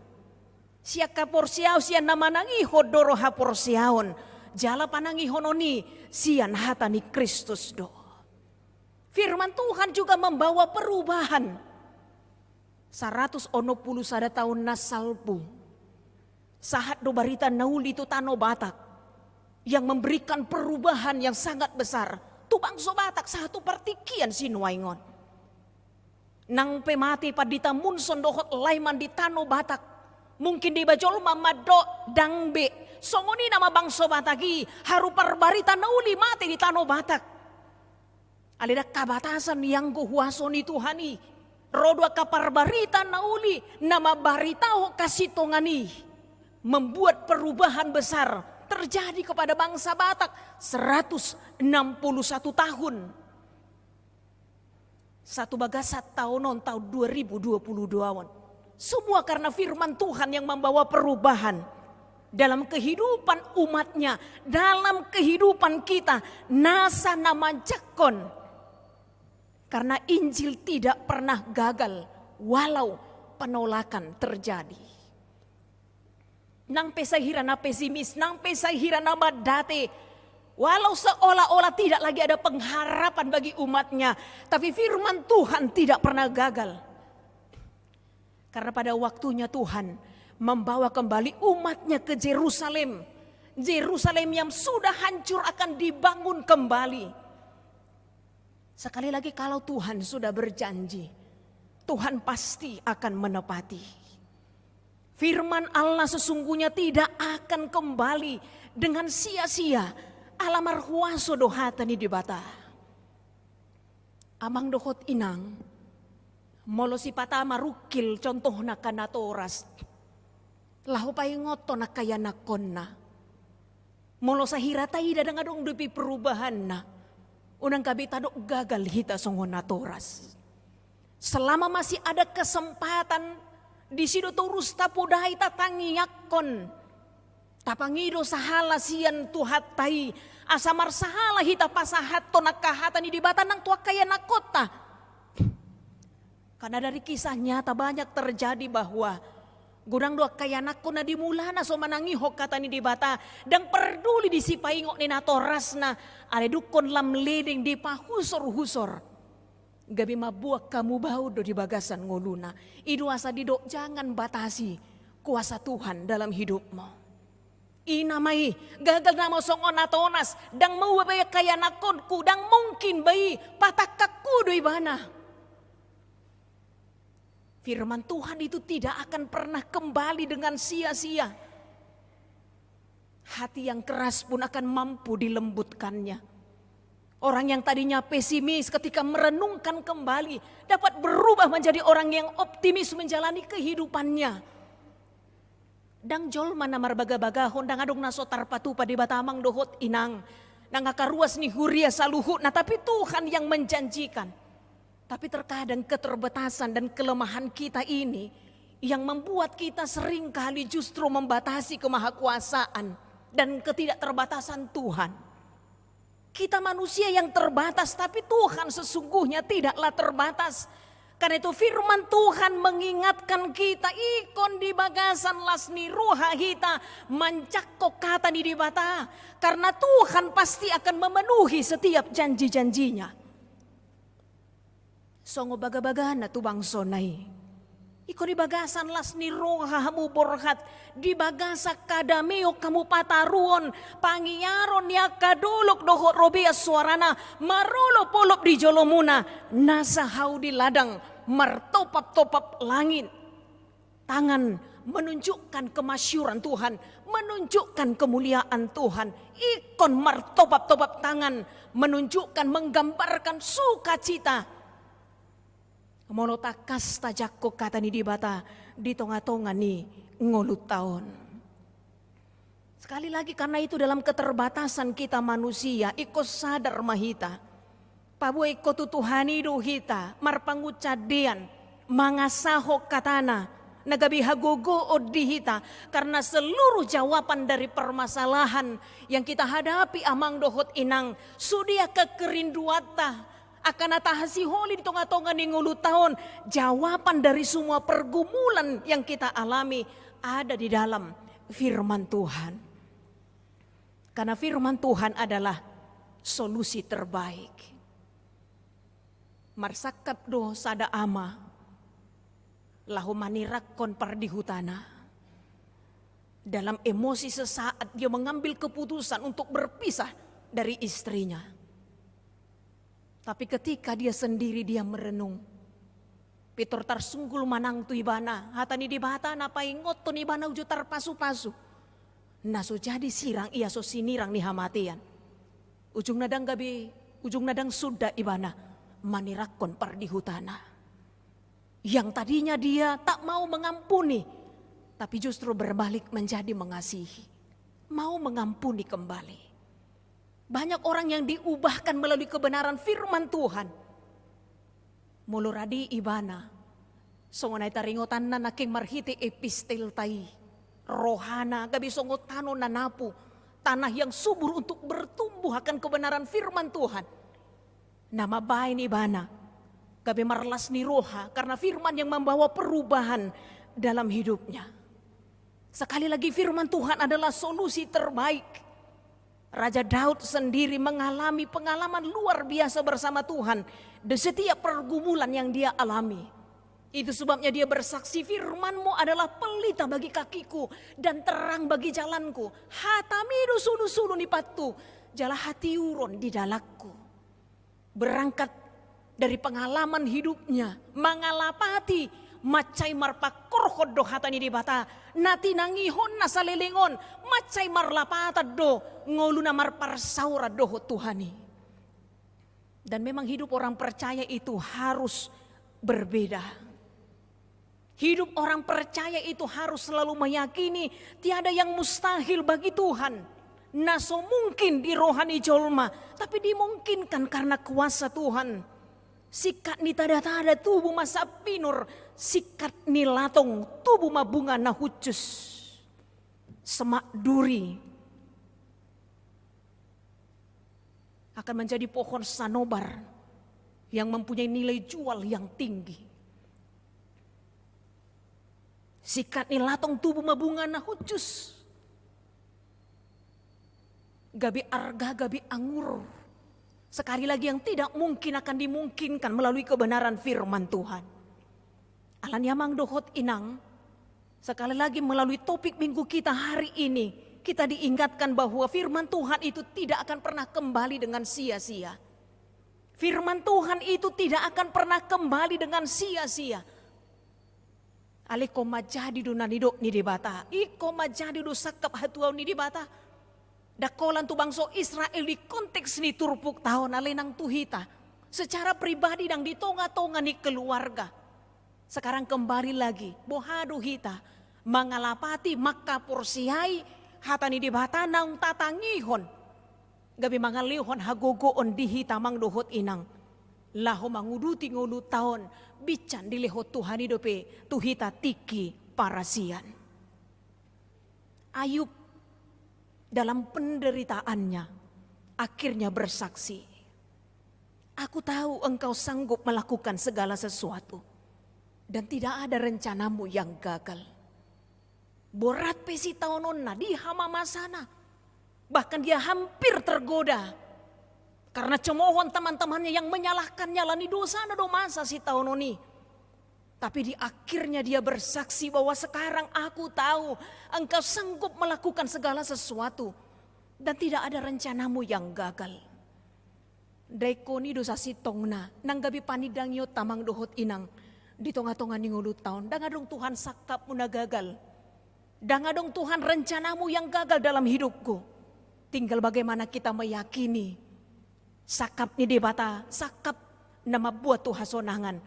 Sian haporseaon, sian na manangihon do ro haporseaon, jala panangihonon i sian hata ni Kristus do. Firman Tuhan juga membawa perubahan. Saratus onom pulu sada taon na salpu, sahat do barita na uli tu tano Batak yang memberikan perubahan yang sangat besar tu bangso Batak sahat tu partingkian sinuaeng on. Nang pe mate pandita Munson dohot Laiman di tano Batak, mungkin deba jolma mandok ndang be. Songon i nama bangso Batak i, haru parbarita na uli mate di tano Batak. Alai ndang kabatasan ianggo huaso ni Tuhan i. Ro do angka parbarita na uli na mambaritahon hasintongan i, membuat perubahan besar terjadi kepada bangsa Batak seratus enam puluh satu tahun. Sahat tu bagasan taon on, taon dua ribu dua puluh dua on. Semua karena firman Tuhan yang membawa perubahan dalam kehidupan umatnya, dalam kehidupan kita, nasa na manjangkon. Karena Injil tidak pernah gagal walau penolakan terjadi. Nang pe sahira na pesimis, nang pe sahira na mandate, walau seolah-olah tidak lagi ada pengharapan bagi umatnya, tapi firman Tuhan tidak pernah gagal. Karena pada waktunya Tuhan membawa kembali umatnya ke Jerusalem. Jerusalem yang sudah hancur akan dibangun kembali. Sekali lagi, kalau Tuhan sudah berjanji, Tuhan pasti akan menepati. Firman Allah sesungguhnya tidak akan kembali dengan sia-sia. Ala marhuaso do hata ni Debata. Amang dohot inang, molo sipata marungkil contohna angka natoras, laho paingothon angka ianakhonna. Molo sahira taida ndang adong dope perubahanna, unang gabe tadok gagal hita songon natoras. Selama masih ada kesempatan, disi do torus tapodai, tatangiangkon. Tapangido sahala sian Tuhanta i, asa marsahala hita pasahathon angka hata ni Debata nang tu angka ianakhonta. Karena dari kisah nyata banyak terjadi bahwa godang do angka ianakhon na di mulana so manangihon hata ni Debata, ndang parduli di sipaingot ni natorasna, alai dungkon lam leleng dipahusor-husor. Gabe mamboan hamubaon do di bagasan ngoluna. I do asa didok, jangan batasi kuasa Tuhan dalam hidupmu. I nama i, gagal nama songon natoras, ndang mauba be angka ianakhonku, ndang mungkin be i, patangkangku do ibana. Firman Tuhan itu tidak akan pernah kembali dengan sia-sia. Hati yang keras pun akan mampu dilembutkannya. Orang yang tadinya pesimis, ketika merenungkan kembali, dapat berubah menjadi orang yang optimis menjalani kehidupannya. Ndang jolma na marbagabagahon, ndang adong na so tarpatupa. Debata, amang dohot inang, nang angka ruas ni huria saluhutna, tapi Tuhan yang menjanjikan. Tapi terkadang keterbatasan dan kelemahan kita ini yang membuat kita seringkali justru membatasi kemahakuasaan dan ketidakterbatasan Tuhan. Kita manusia yang terbatas, tapi Tuhan sesungguhnya tidaklah terbatas. Karena itu firman Tuhan mengingatkan kita, ingkon di bagasan las ni roha hita manjangkon hata ni Debata. Karena Tuhan pasti akan memenuhi setiap janji-janjinya. Songon bagabagana tu bangsona i. Ingkon di bagasan las ni roha hamu borhat, di bagasan hadameon hamu pataruhon, pangiaron ni angka dolok dohot robean soarana, marolopolop di jolomuna, nasa hau di ladang, martopaptopap langit. Tangan menunjukkan kemasyhuran Tuhan, menunjukkan kemuliaan Tuhan. Ingkon martopaptopap tangan, menunjukkan, menggambarkan sukacita. Molo tangkas tajangkon hata ni Debata di tongatonga ni ngolunta on. Sekali lagi, karena itu dalam keterbatasan kita manusia, ingkon sadar ma hita. Paboa ingkon tu Tuhan i do hita marpangunsandean, mangasahon hatana, na gabe hagogoon di hita, karena seluruh jawaban dari permasalahan yang kita hadapi, amang dohot inang, sude angka kerinduanta, angka na tahasiholi di tongatonga ni ngolunta on, jawaban dari semua pergumulan yang kita alami ada di dalam firman Tuhan. Karena firman Tuhan adalah solusi terbaik. Marsangkap do sada ama laho manirakkon pardihutana. Dalam emosi sesaat dia mengambil keputusan untuk berpisah dari istrinya. Tapi ketika dia sendiri, dia merenung, pintor tarsunggul ma nang tu ibana hata ni Debata na paingothon ibana uju tarpasupasu. Na so jadi sirang ia so sinirang ni hamatean. Ujungna ndang gabe, ujungna ndang suda ibana manirakkon pardihutana. Yang tadinya dia tak mau mengampuni, tapi justru berbalik menjadi mengasihi, mau mengampuni kembali. Banyak orang yang diubahkan melalui kebenaran firman Tuhan. Molo rade ibana, songon na taringotanna nangkin marhite epistelta i, rohana gabe songon tano na napu, tanah yang subur untuk bertumbuh akan kebenaran firman Tuhan. Na mambaen ibana gabe marlas ni roha karena firman yang membawa perubahan dalam hidupnya. Sekali lagi, firman Tuhan adalah solusi terbaik. Raja Daud sendiri mengalami pengalaman luar biasa bersama Tuhan di setiap pergumulan yang dia alami. Itu sebabnya dia bersaksi, "Firman-Mu adalah pelita bagi kakiku dan terang bagi jalanku. Hata-Mi do sulu-sulu ni pathu, jala hatiuron di dalanku." Berangkat dari pengalaman hidupnya, mangalapati, mansai marpangkorhon do hata ni Debata, na tinangihonna saleleng on, mansai marlapatan do ngoluna marparsaoran dohot Tuhan i. Dan memang hidup orang percaya itu harus berbeda. Hidup orang percaya itu harus selalu meyakini tiada yang mustahil bagi Tuhan. Na so mungkin di roha ni jolma, tapi dimungkinkan karena kuasa Tuhan. Singkat ni tadahadahon tubu ma sampinur, singkat ni latong tubu ma bunga na hushus. Semak duri akan menjadi pohon sanobar yang mempunyai nilai jual yang tinggi. Singkat ni latong tubu ma bunga na hushus. Gabe arga, gabe anggur. Sekali lagi, yang tidak mungkin akan dimungkinkan melalui kebenaran firman Tuhan. Alani i, amang dohot inang, sekali lagi, melalui topik minggu kita hari ini, kita diingatkan bahwa firman Tuhan itu tidak akan pernah kembali dengan sia-sia. Firman Tuhan itu tidak akan pernah kembali dengan sia-sia. Alai ingkon manjadi do na nidok ni Debata, ingkon manjadi do sangkap hatuaon ni Debata. Ndang holan tu bangso Israel di konteks ni turpukta on, alai nang tu hita secara pribadi nang di tonga-tonga ni keluarga. Sekarang kembali lagi, boha do hita mangalapati, mangkaporseai hata ni Debata naung tatangihon, gabe mangalehon hagogoon di hita amang dohot inang, laho manguduti ngolunta on, binsan dilehon Tuhan i dope tu hita tingki parasian. Ayub dalam penderitaannya akhirnya bersaksi, "Aku tahu Engkau sanggup melakukan segala sesuatu, dan tidak ada rencanamu yang gagal." Borat pe sitaononna, di hamamasana, bahkan dia hampir tergoda karena cemohon teman-temannya yang menyalahkannya, ala ni dosana do masa sitaonon i. Tapi di akhirnya dia bersaksi bahwa, "Sekarang aku tahu Engkau sanggup melakukan segala sesuatu, dan tidak ada rencanamu yang gagal." Ndang ingkon i do sasintongna nang gabe panindangionta amang dohot inang di tonga-tonga ni ngolunta on. Ndang adong Tuhan sangkapmu na gagal. Ndang adong Tuhan rencanamu yang gagal dalam hidupku. Tinggal bagaimana kita meyakini sangkap ni Debata, sangkap na mamboan tu hasonangan,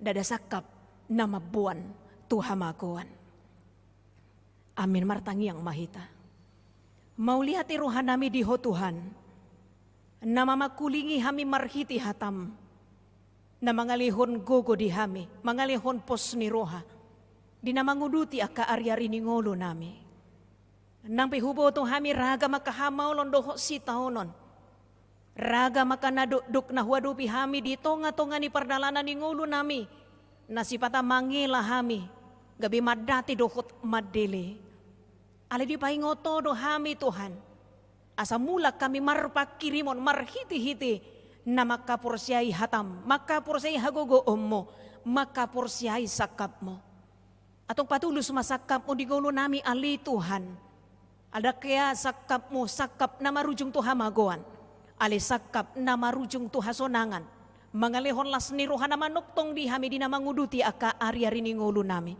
ndada sangkap na mamboan tu hamagoan. Amin. Martangiang ma hita. Mauliate rohanami di Ho Tuhan, na mamangkulingi hami marhite hataM, na mangalehon gogo di hami, mangalehon pos ni roha di na manguduti angka ari-ari ni ngolunami. Nang pe huboto hami ragam angka hamaolon dohot sitaonon, ragam angka na dokdok na huadopi hami di tonga-tonga ni pardalanan ni ngolunami, na sipata mangela hami gabe mandate dohot mandele. Alai dipaingot Ho do hami Tuhan, asa mulak hami marpanghirimon marhite-hite na mangkaporseai hataM, mangkaporseai hagogoonMu, mangkaporseai sangkapMu. Antong patulus ma sangkapMu di ngolunami ale Tuhan. Ndang hea sangkapMu sangkap na marujung tu hamagoan, alai sangkap na marujung tu hasonangan, mangalehon las ni roha na manongtong di hami di na manguduti angka ari-ari ni ngolunami.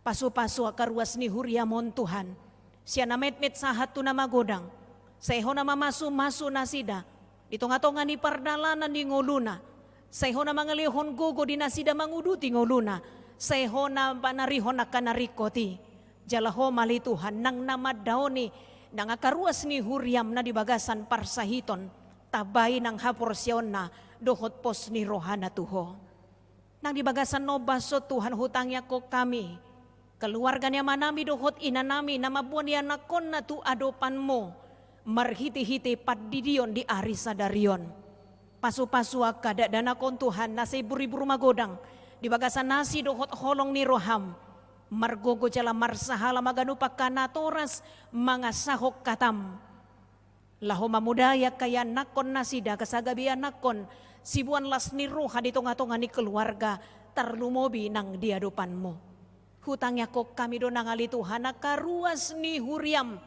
Pasu-pasu angka ruas ni huriaMon Tuhan, sian na metmet sahat tu na magodang. Sai Ho na mamasu-masu nasida di tonga-tonga ni pardalanan ni ngoluna. Sai Ho na mangalehon gogo di nasida manguduti ngoluna. Sai Ho na panarihon angka na ringkot i. Jala Ho ma ale Tuhan nang na mandaoni nang angka ruas ni huriaM na di bagasan parsahiton, tambai nang haporseaonna dohot pos ni rohana tu Ho. Nang di bagasan na ombas on Tuhan, hutangiangkon hami keluarga ni amanami dohot inanami na mamboan ianakhonna tu adopanMu marhite-hite pandidion di ari sadari on. Pasu-pasu angka dakdanak on Tuhan, na sai bur-ibur magodang di bagasan asi dohot holong ni rohaM, margogo jala marsahala ma ganup angka natoras mangasahon hataM, laho mamodai angka ianakhon nasida asa gabe ianakhon siboan las ni roha di tonga-tonga ni keluarga, tarlumobi nang di adopanMu. Hutangiangkon hami do nang ale Tuhan angka ruas ni huriaM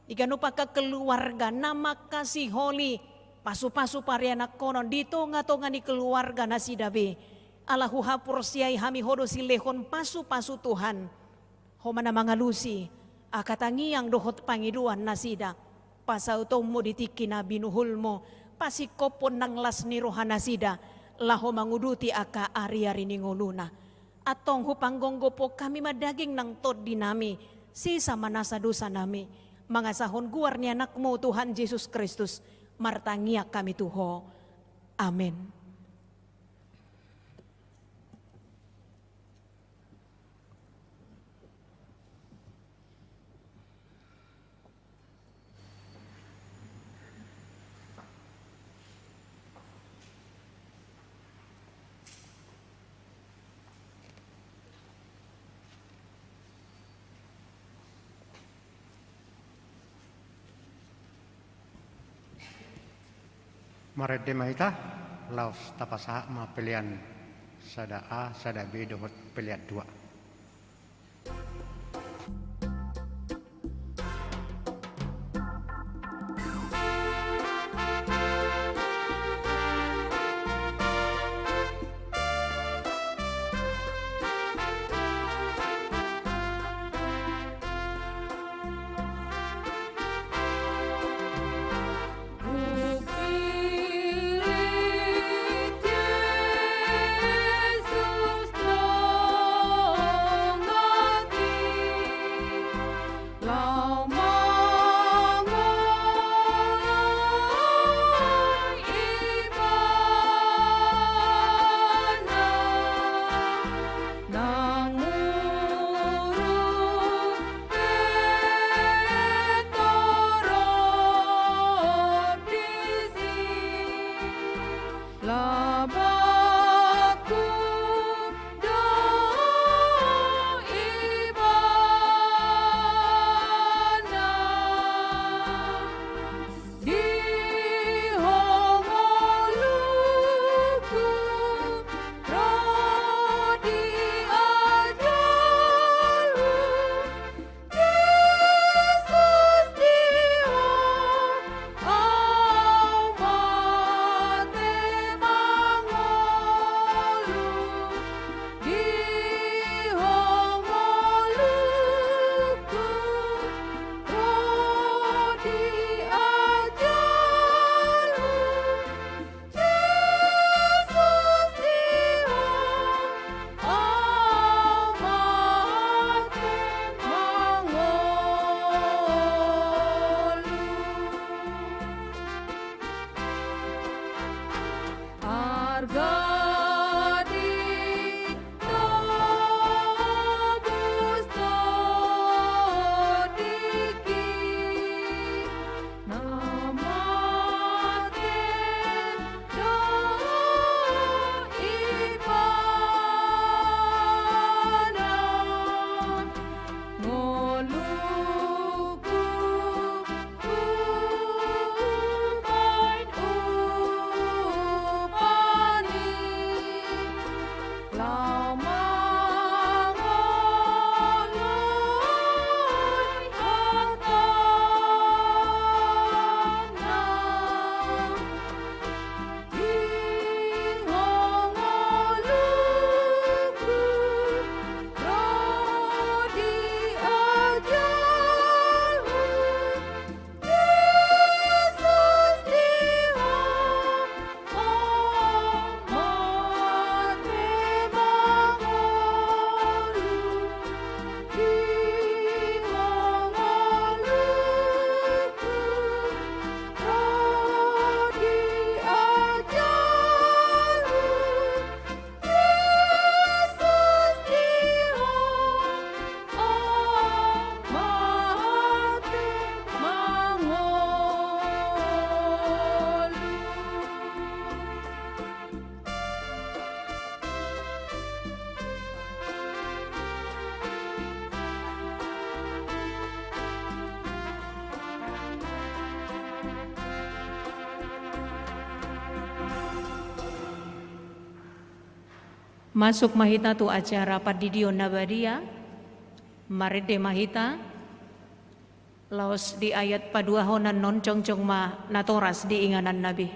di ganup angka keluarga na mangkasiholi, pasu-pasu parianakhonon di tonga-tonga ni keluarga nasida be. Ala huhaporseai hami Ho do silehon pasu-pasu Tuhan. Ho ma na mangalusi angka tangiang dohot pangidoan nasida, pasautonMu di tingki na binuhulMu, pasingkophon nang las ni roha nasida laho manguduti angka ari-ari ni ngoluna. Antong hupanggophop hami ma daging nang tondinami, sesa ma nasa dosanami, mangasahon goar ni AnakMu Tuhan Jesus Kristus, martangiang hami tu Ho. Amen. Marende ma hita, laos tapasahat ma pelean sada A, sada B dohot pelean dua. Bangku do ibana di ho ngolungku, ro di ajalhu. Jesus, di ho au mate mangolu, di ho ngolungku, ro di ajalhu. Jesus, di ho au mate mangolu. Arga di tobus do diki. Na mate do ibana, ngolungku umbahen upa ni. Laho mangoloi hatana di ho ngolungku, ro di ajalhu. Jesus, di ho au mate mangolu, di ho ngolungku, ro di ajalhu. Jesus, di ho au mate mangolu. Masuk ma hita tu acara pandidion na badia, marende ma hita, laos di ayat paduahon annon jongjong ma natoras di inganan na be.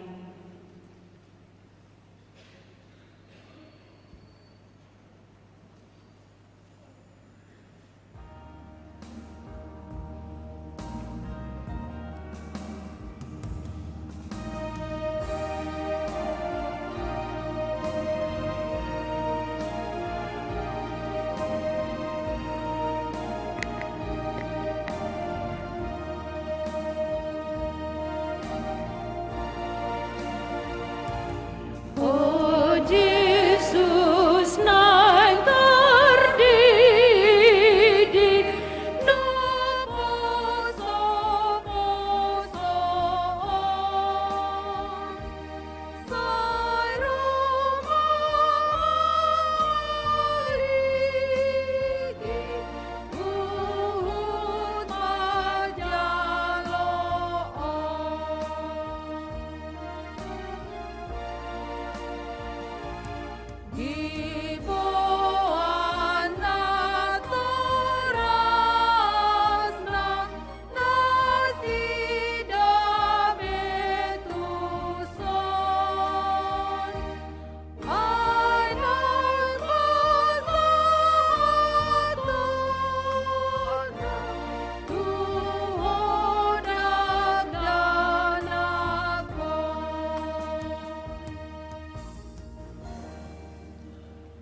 O Jesus naeng tardidi, na posoposo on, sai ro ma haligi huhut manjalo on. Diboan natorasna nasida be tuson. Ai nang pasahatonna tu ho dakdanak on.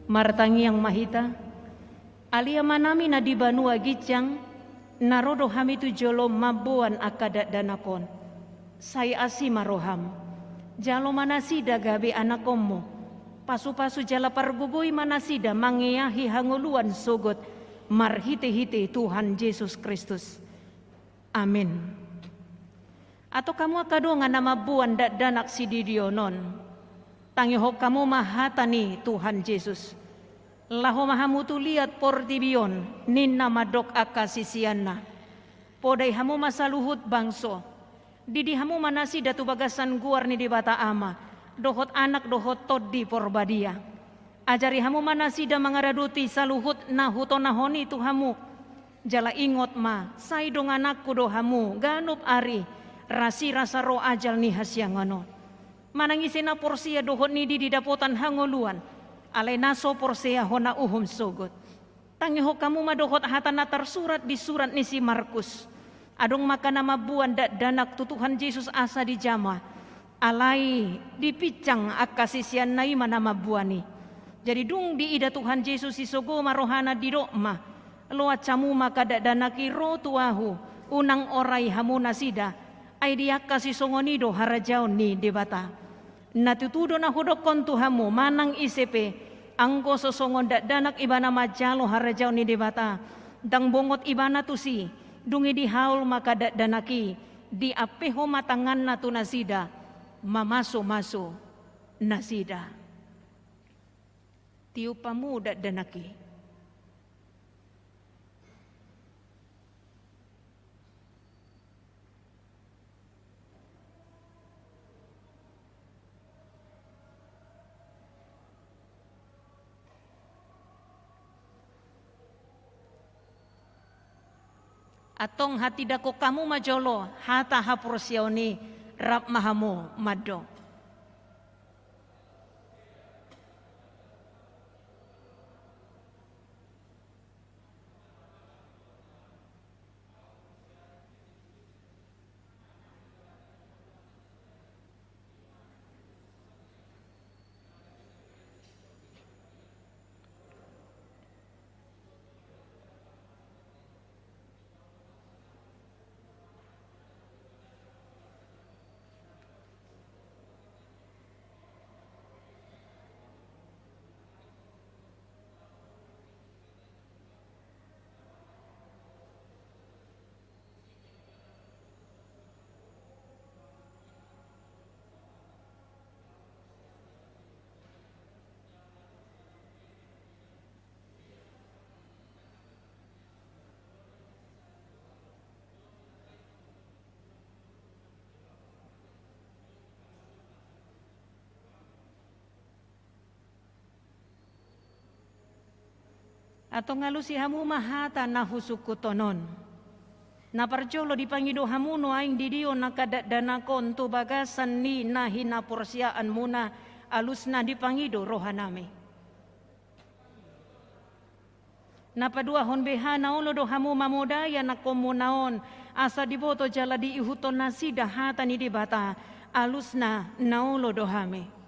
Martangiang ma hita. Ale Amanami na di banua ginjang, na ro do hami tu jolo mamboan angka dakdanak on. Sai asi ma roham. Jalo ma nasida gabe anakkonmu. Pasupasu jala pargogoi ma nasida mangeahi hangoluan sogot, marhitehite Tuhan Jesus Kristus. Amin. Antong hamu angka dongan na mamboan dakdanak sididionon, Tangihon hamu ma hata ni Tuhan Jesus. Laho ma hamu tu liat portibi on, ninna mandok angka siseanna. Podai hamu ma saluhut bangso. Didi hamu ma nasida tu bagasan goar ni Debata Ama, dohot Anak dohot Tondi Porbadia. Ajari hamu ma nasida mangaradoti saluhut na hutonahon i tu hamu. Jala ingot ma, sai dongananku do hamu ganup ari, rasirasa ro ajal ni hasiangan on. Manang ise na porsea dohot ni didi dapotan hangoluan, alai na so porsea hona uhum sogot. Tangihon hamu ma dohot hata na tarsurat di surat ni si Markus. Adong ma angka na mamboan dakdanak tu Tuhan Jesus asa dijama. Alai dipinsang angka siseanna i ma na mamboan i. Jadi dung diida Tuhan Jesus i sogo ma rohana, didok ma: Loas hamu ma angka dakdanak i ro tu Ahu, unang orai hamu nasida, ai di angka sisongon i do harajaon ni Debata. Na tutu do na hudokkon tu hamu, manang ise pe, anggo so songon dakdanak ibana manjalo harajaon ni Debata, ndang bongot ibana tusi. Dung i dihaol ma angka dakdanak i, diampehon ma tanganna tu nasida, mamasumasu nasida. Tiop hamu dakdanak i. Antong hatindangkon hamu ma jolo hata haporseaon i, rap ma hamu mandok. Antong alusi hamu ma hata na husungkunhon on. Na parjolo dipangido hamu nuaeng didion angka dakdanak on tu bagasan ni na hinaporseaanmuna, alusna dipangido rohanami. Na paduahon, beha na olo do hamu mamodai anakkonmuna on, asa diboto jala diihuthon nasida hata ni Debata, alusna na olo do hami.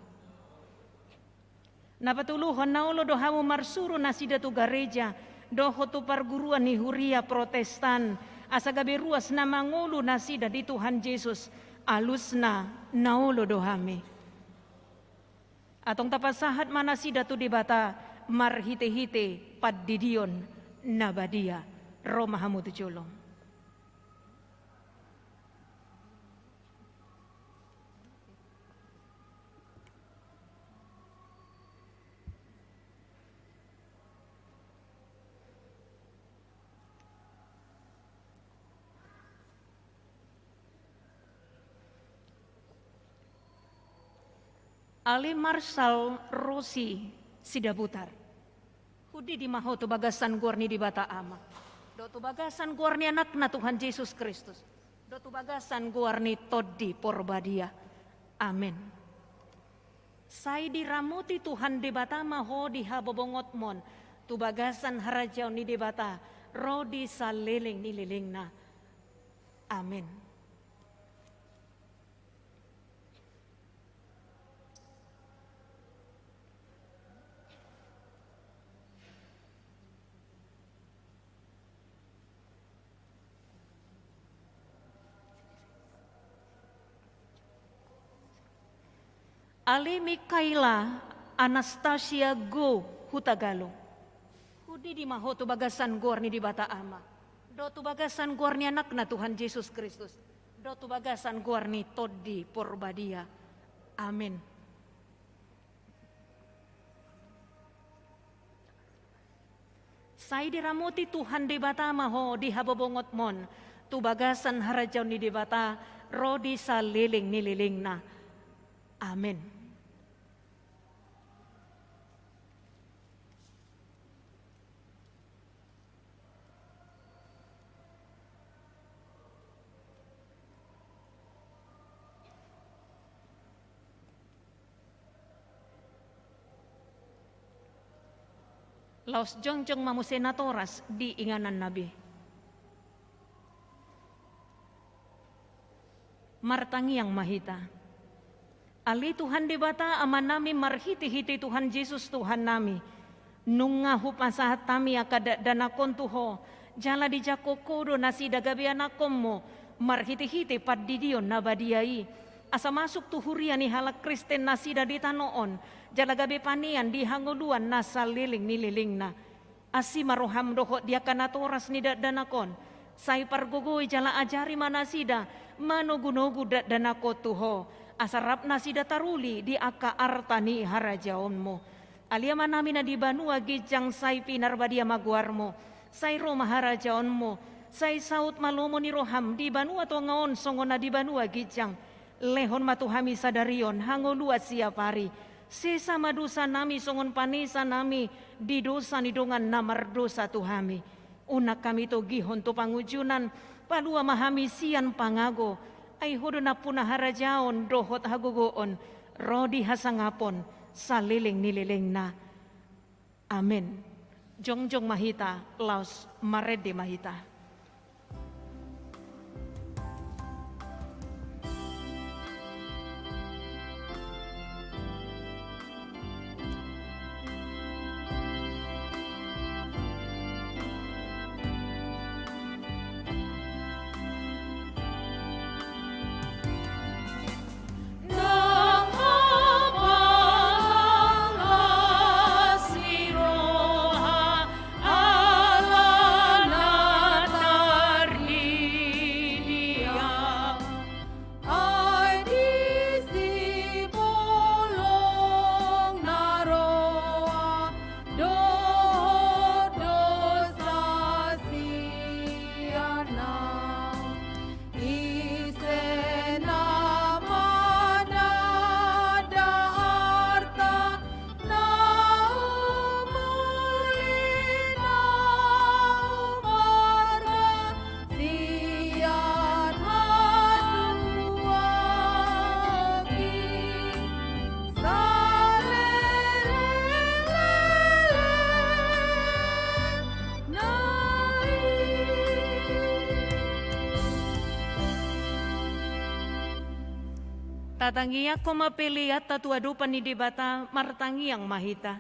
Na patoluhon, na olo do hamu marsuru nasida tu gareja, dohot tu parguruan ni huria Protestan, asa gabe ruas na mangolu nasida di Tuhan Jesus, alusna na olo do hami. Antong tapasahat ma nasida tu Debata marhitehite pandidion na badia. Ro ma hamu tu jolo. Ale Marshal Rosi Sidabutar. Hudidi ma ho tu bagasan goar ni Debata Ama, dohot tu bagasan goar ni Anakna Tuhan Jesus Kristus, dohot tu bagasan goar ni Tondi Porbadia. Amen. Sai diramoti Tuhan Debata ma ho di habobongotmon, tu bagasan harajaon ni Debata ro di saleleng ni lelengna. Amen. Ale Mikaela Anastasia Go Hutagalung. Hudidi ma ho tu bagasan goar ni Debata Ama, dohot tu bagasan goar ni Anakna Tuhan Jesus Kristus, dohot tu bagasan goar ni Tondi Porbadia. Amen. Sai diramoti Tuhan Debata ma ho di habobongotmon, tu bagasan harajaon ni Debata ro di saleleng ni lelengna. Amen. Laos jongjong ma muse natoras di ingananna be. Martangiang ma hita. Ale Tuhan Debata Amanami, marhitehite Tuhan Jesus Tuhannami, nunga hupasahat hami angka dakdanak on tu Ho, jala dijangkon Ho do nasida gabe anakkonmu, marhitehite pandidion na badia i, asa masuk tu huria ni halak Kristen nasida di tano on, jala gabe panean di hangoluan na saleleng ni lelengna. Asi ma roham dohot di angka natoras ni dakdanak on, sai pargogoi jala ajari ma nasida manogunogu dakdanak on tu Ho, asa rap nasida taruli di angka arta ni harajaonmu. Ale Amanami na di banua ginjang, sai pinarbadia ma goarmu, sai ro ma harajaonmu, sai saut ma lomo ni roham di banua tonga on songon na di banua ginjang. Lehon ma tu hami sadari on hangoluan siapari. Sesa ma dosanami songon panesanami di dosa ni dongan na mardosa tu hami. Unang hami togihon tu pangunjunan, palua ma hami sian pangago. Ai Ho do nampuna harajaon dohot hagogoon, ro di hasangapon saleleng ni lelengna. Amen. Jongjong ma hita, laos marende ma hita. Ai disi bolong na roa dohot dosa sianna. Ise na mananda arta na umuli na umarga sian hatuaon i saleleng na i. Tatangiangkon ma peleanta tu adopan ni Debata, martangiang ma hita.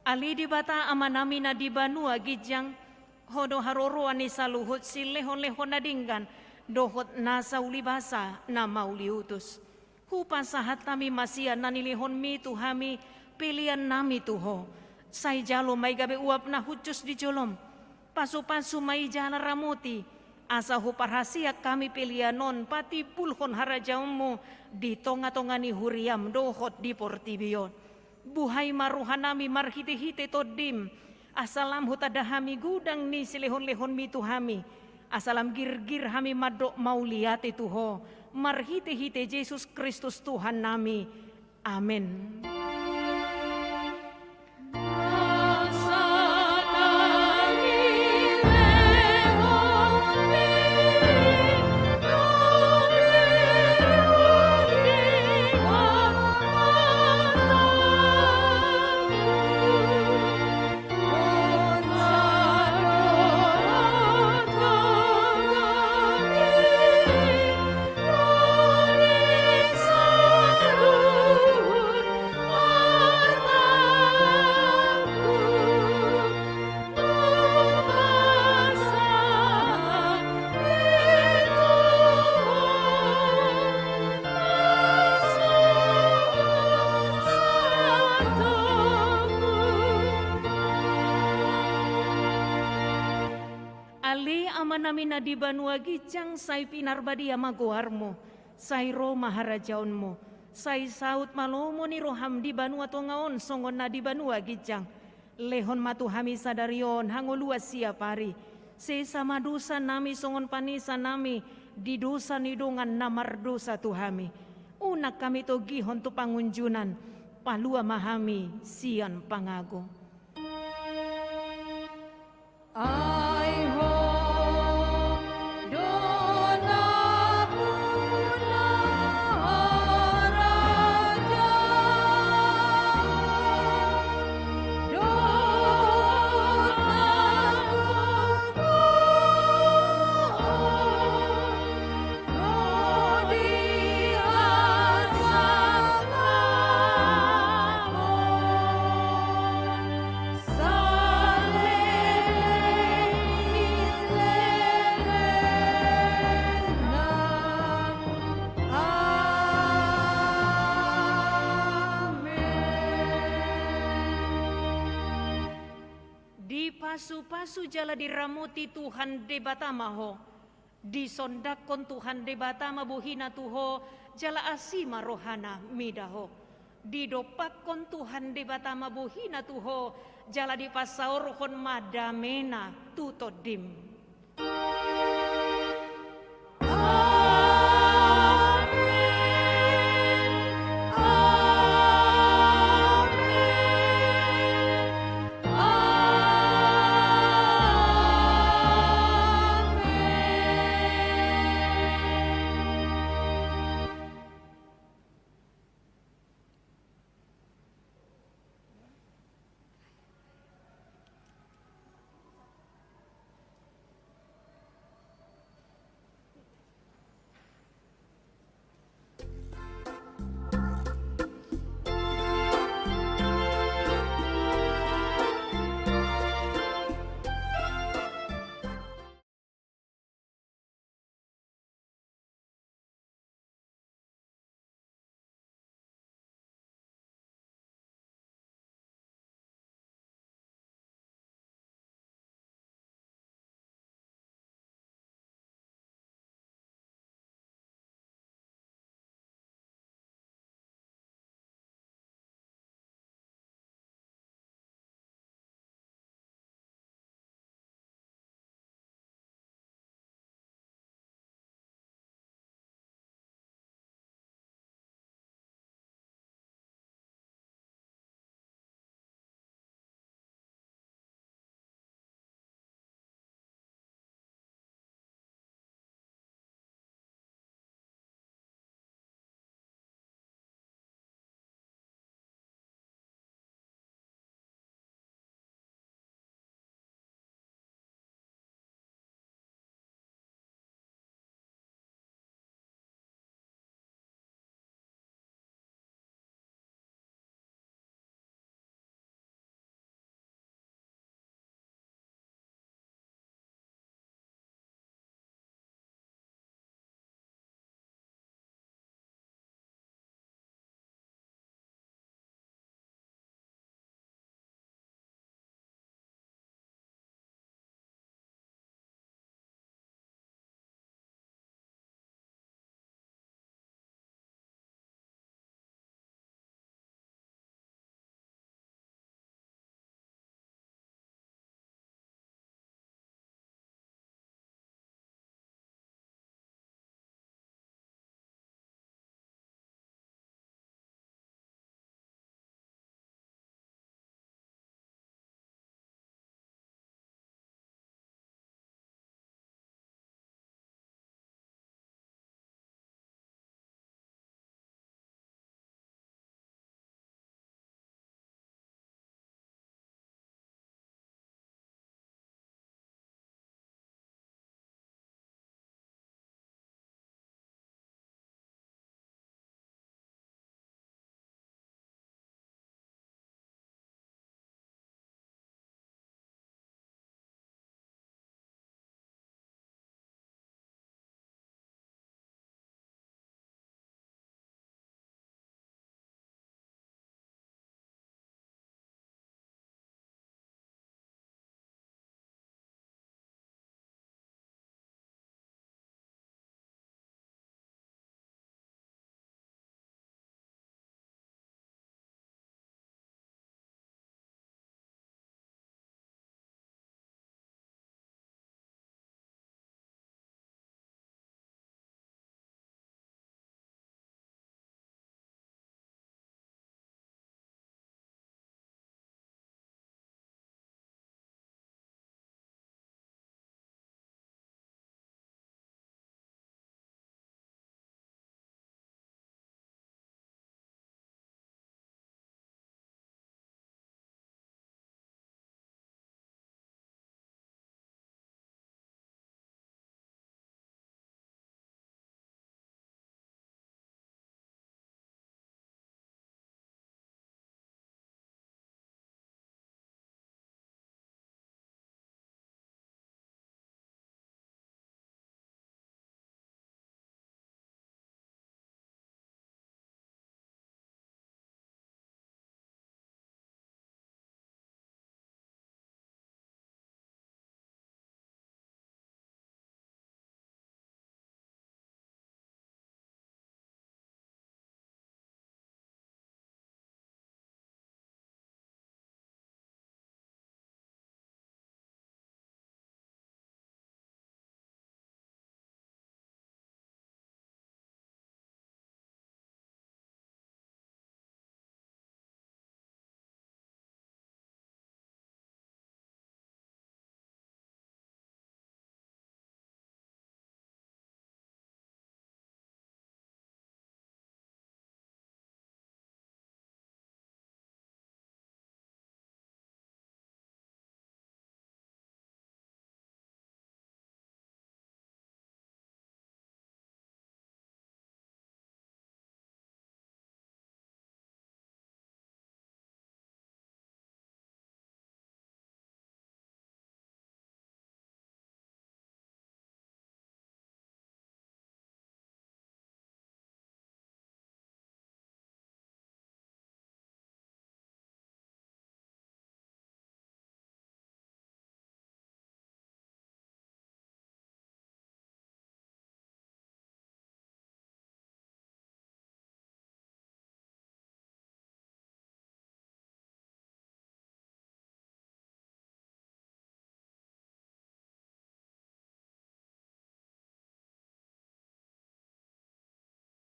Ale Debata Amanami na di banua ginjang, Ho do haroroan ni saluhut silehonlehon na denggan dohot nasa ulibasa na mauliutus. Hupasahat hami ma sian na nilehonmi tu hami peleannami tu Ho. Sai jalo ma i gabe uap na hushus di jolom. Pasupasu ma i jala ramoti, asa huparhaseang hami pelean on patimbulhon harajaonmu di tongatonga ni huriam dohot di portibi on. Buhai ma rohanami marhitehite Tondim, asa lam hutanda hami godang ni silehonlehonmi tu hami, asa lam girgir hami mandok mauliate tu Ho, marhitehite Jesus Kristus Tuhannami. Amen. Ale Amanami na di banua ginjang, sai pinarbadia ma goarmu, sai ro ma harajaonmu, sai saut ma lomo ni roham di banua tonga on songon na di banua ginjang. Lehon ma tu hami sadari on hangoluan siapari. Sesa ma dosa nami songon panesa nami di dosa ni dongan na mardosa tu hami. Unang hami togihon tu pangunjunan, palua ma hami sian pangago. Ai Ho do nampuna harajaon dohot hagogoon. Dipasupasu jala diramoti Tuhan Debata ma ho. Disondangkon Tuhan Debata ma bohina tu ho, jala asi ma rohana mida ho. Didompakkon Tuhan Debata ma bohina tu ho, jala dipasaorhon ma damena tu tondim.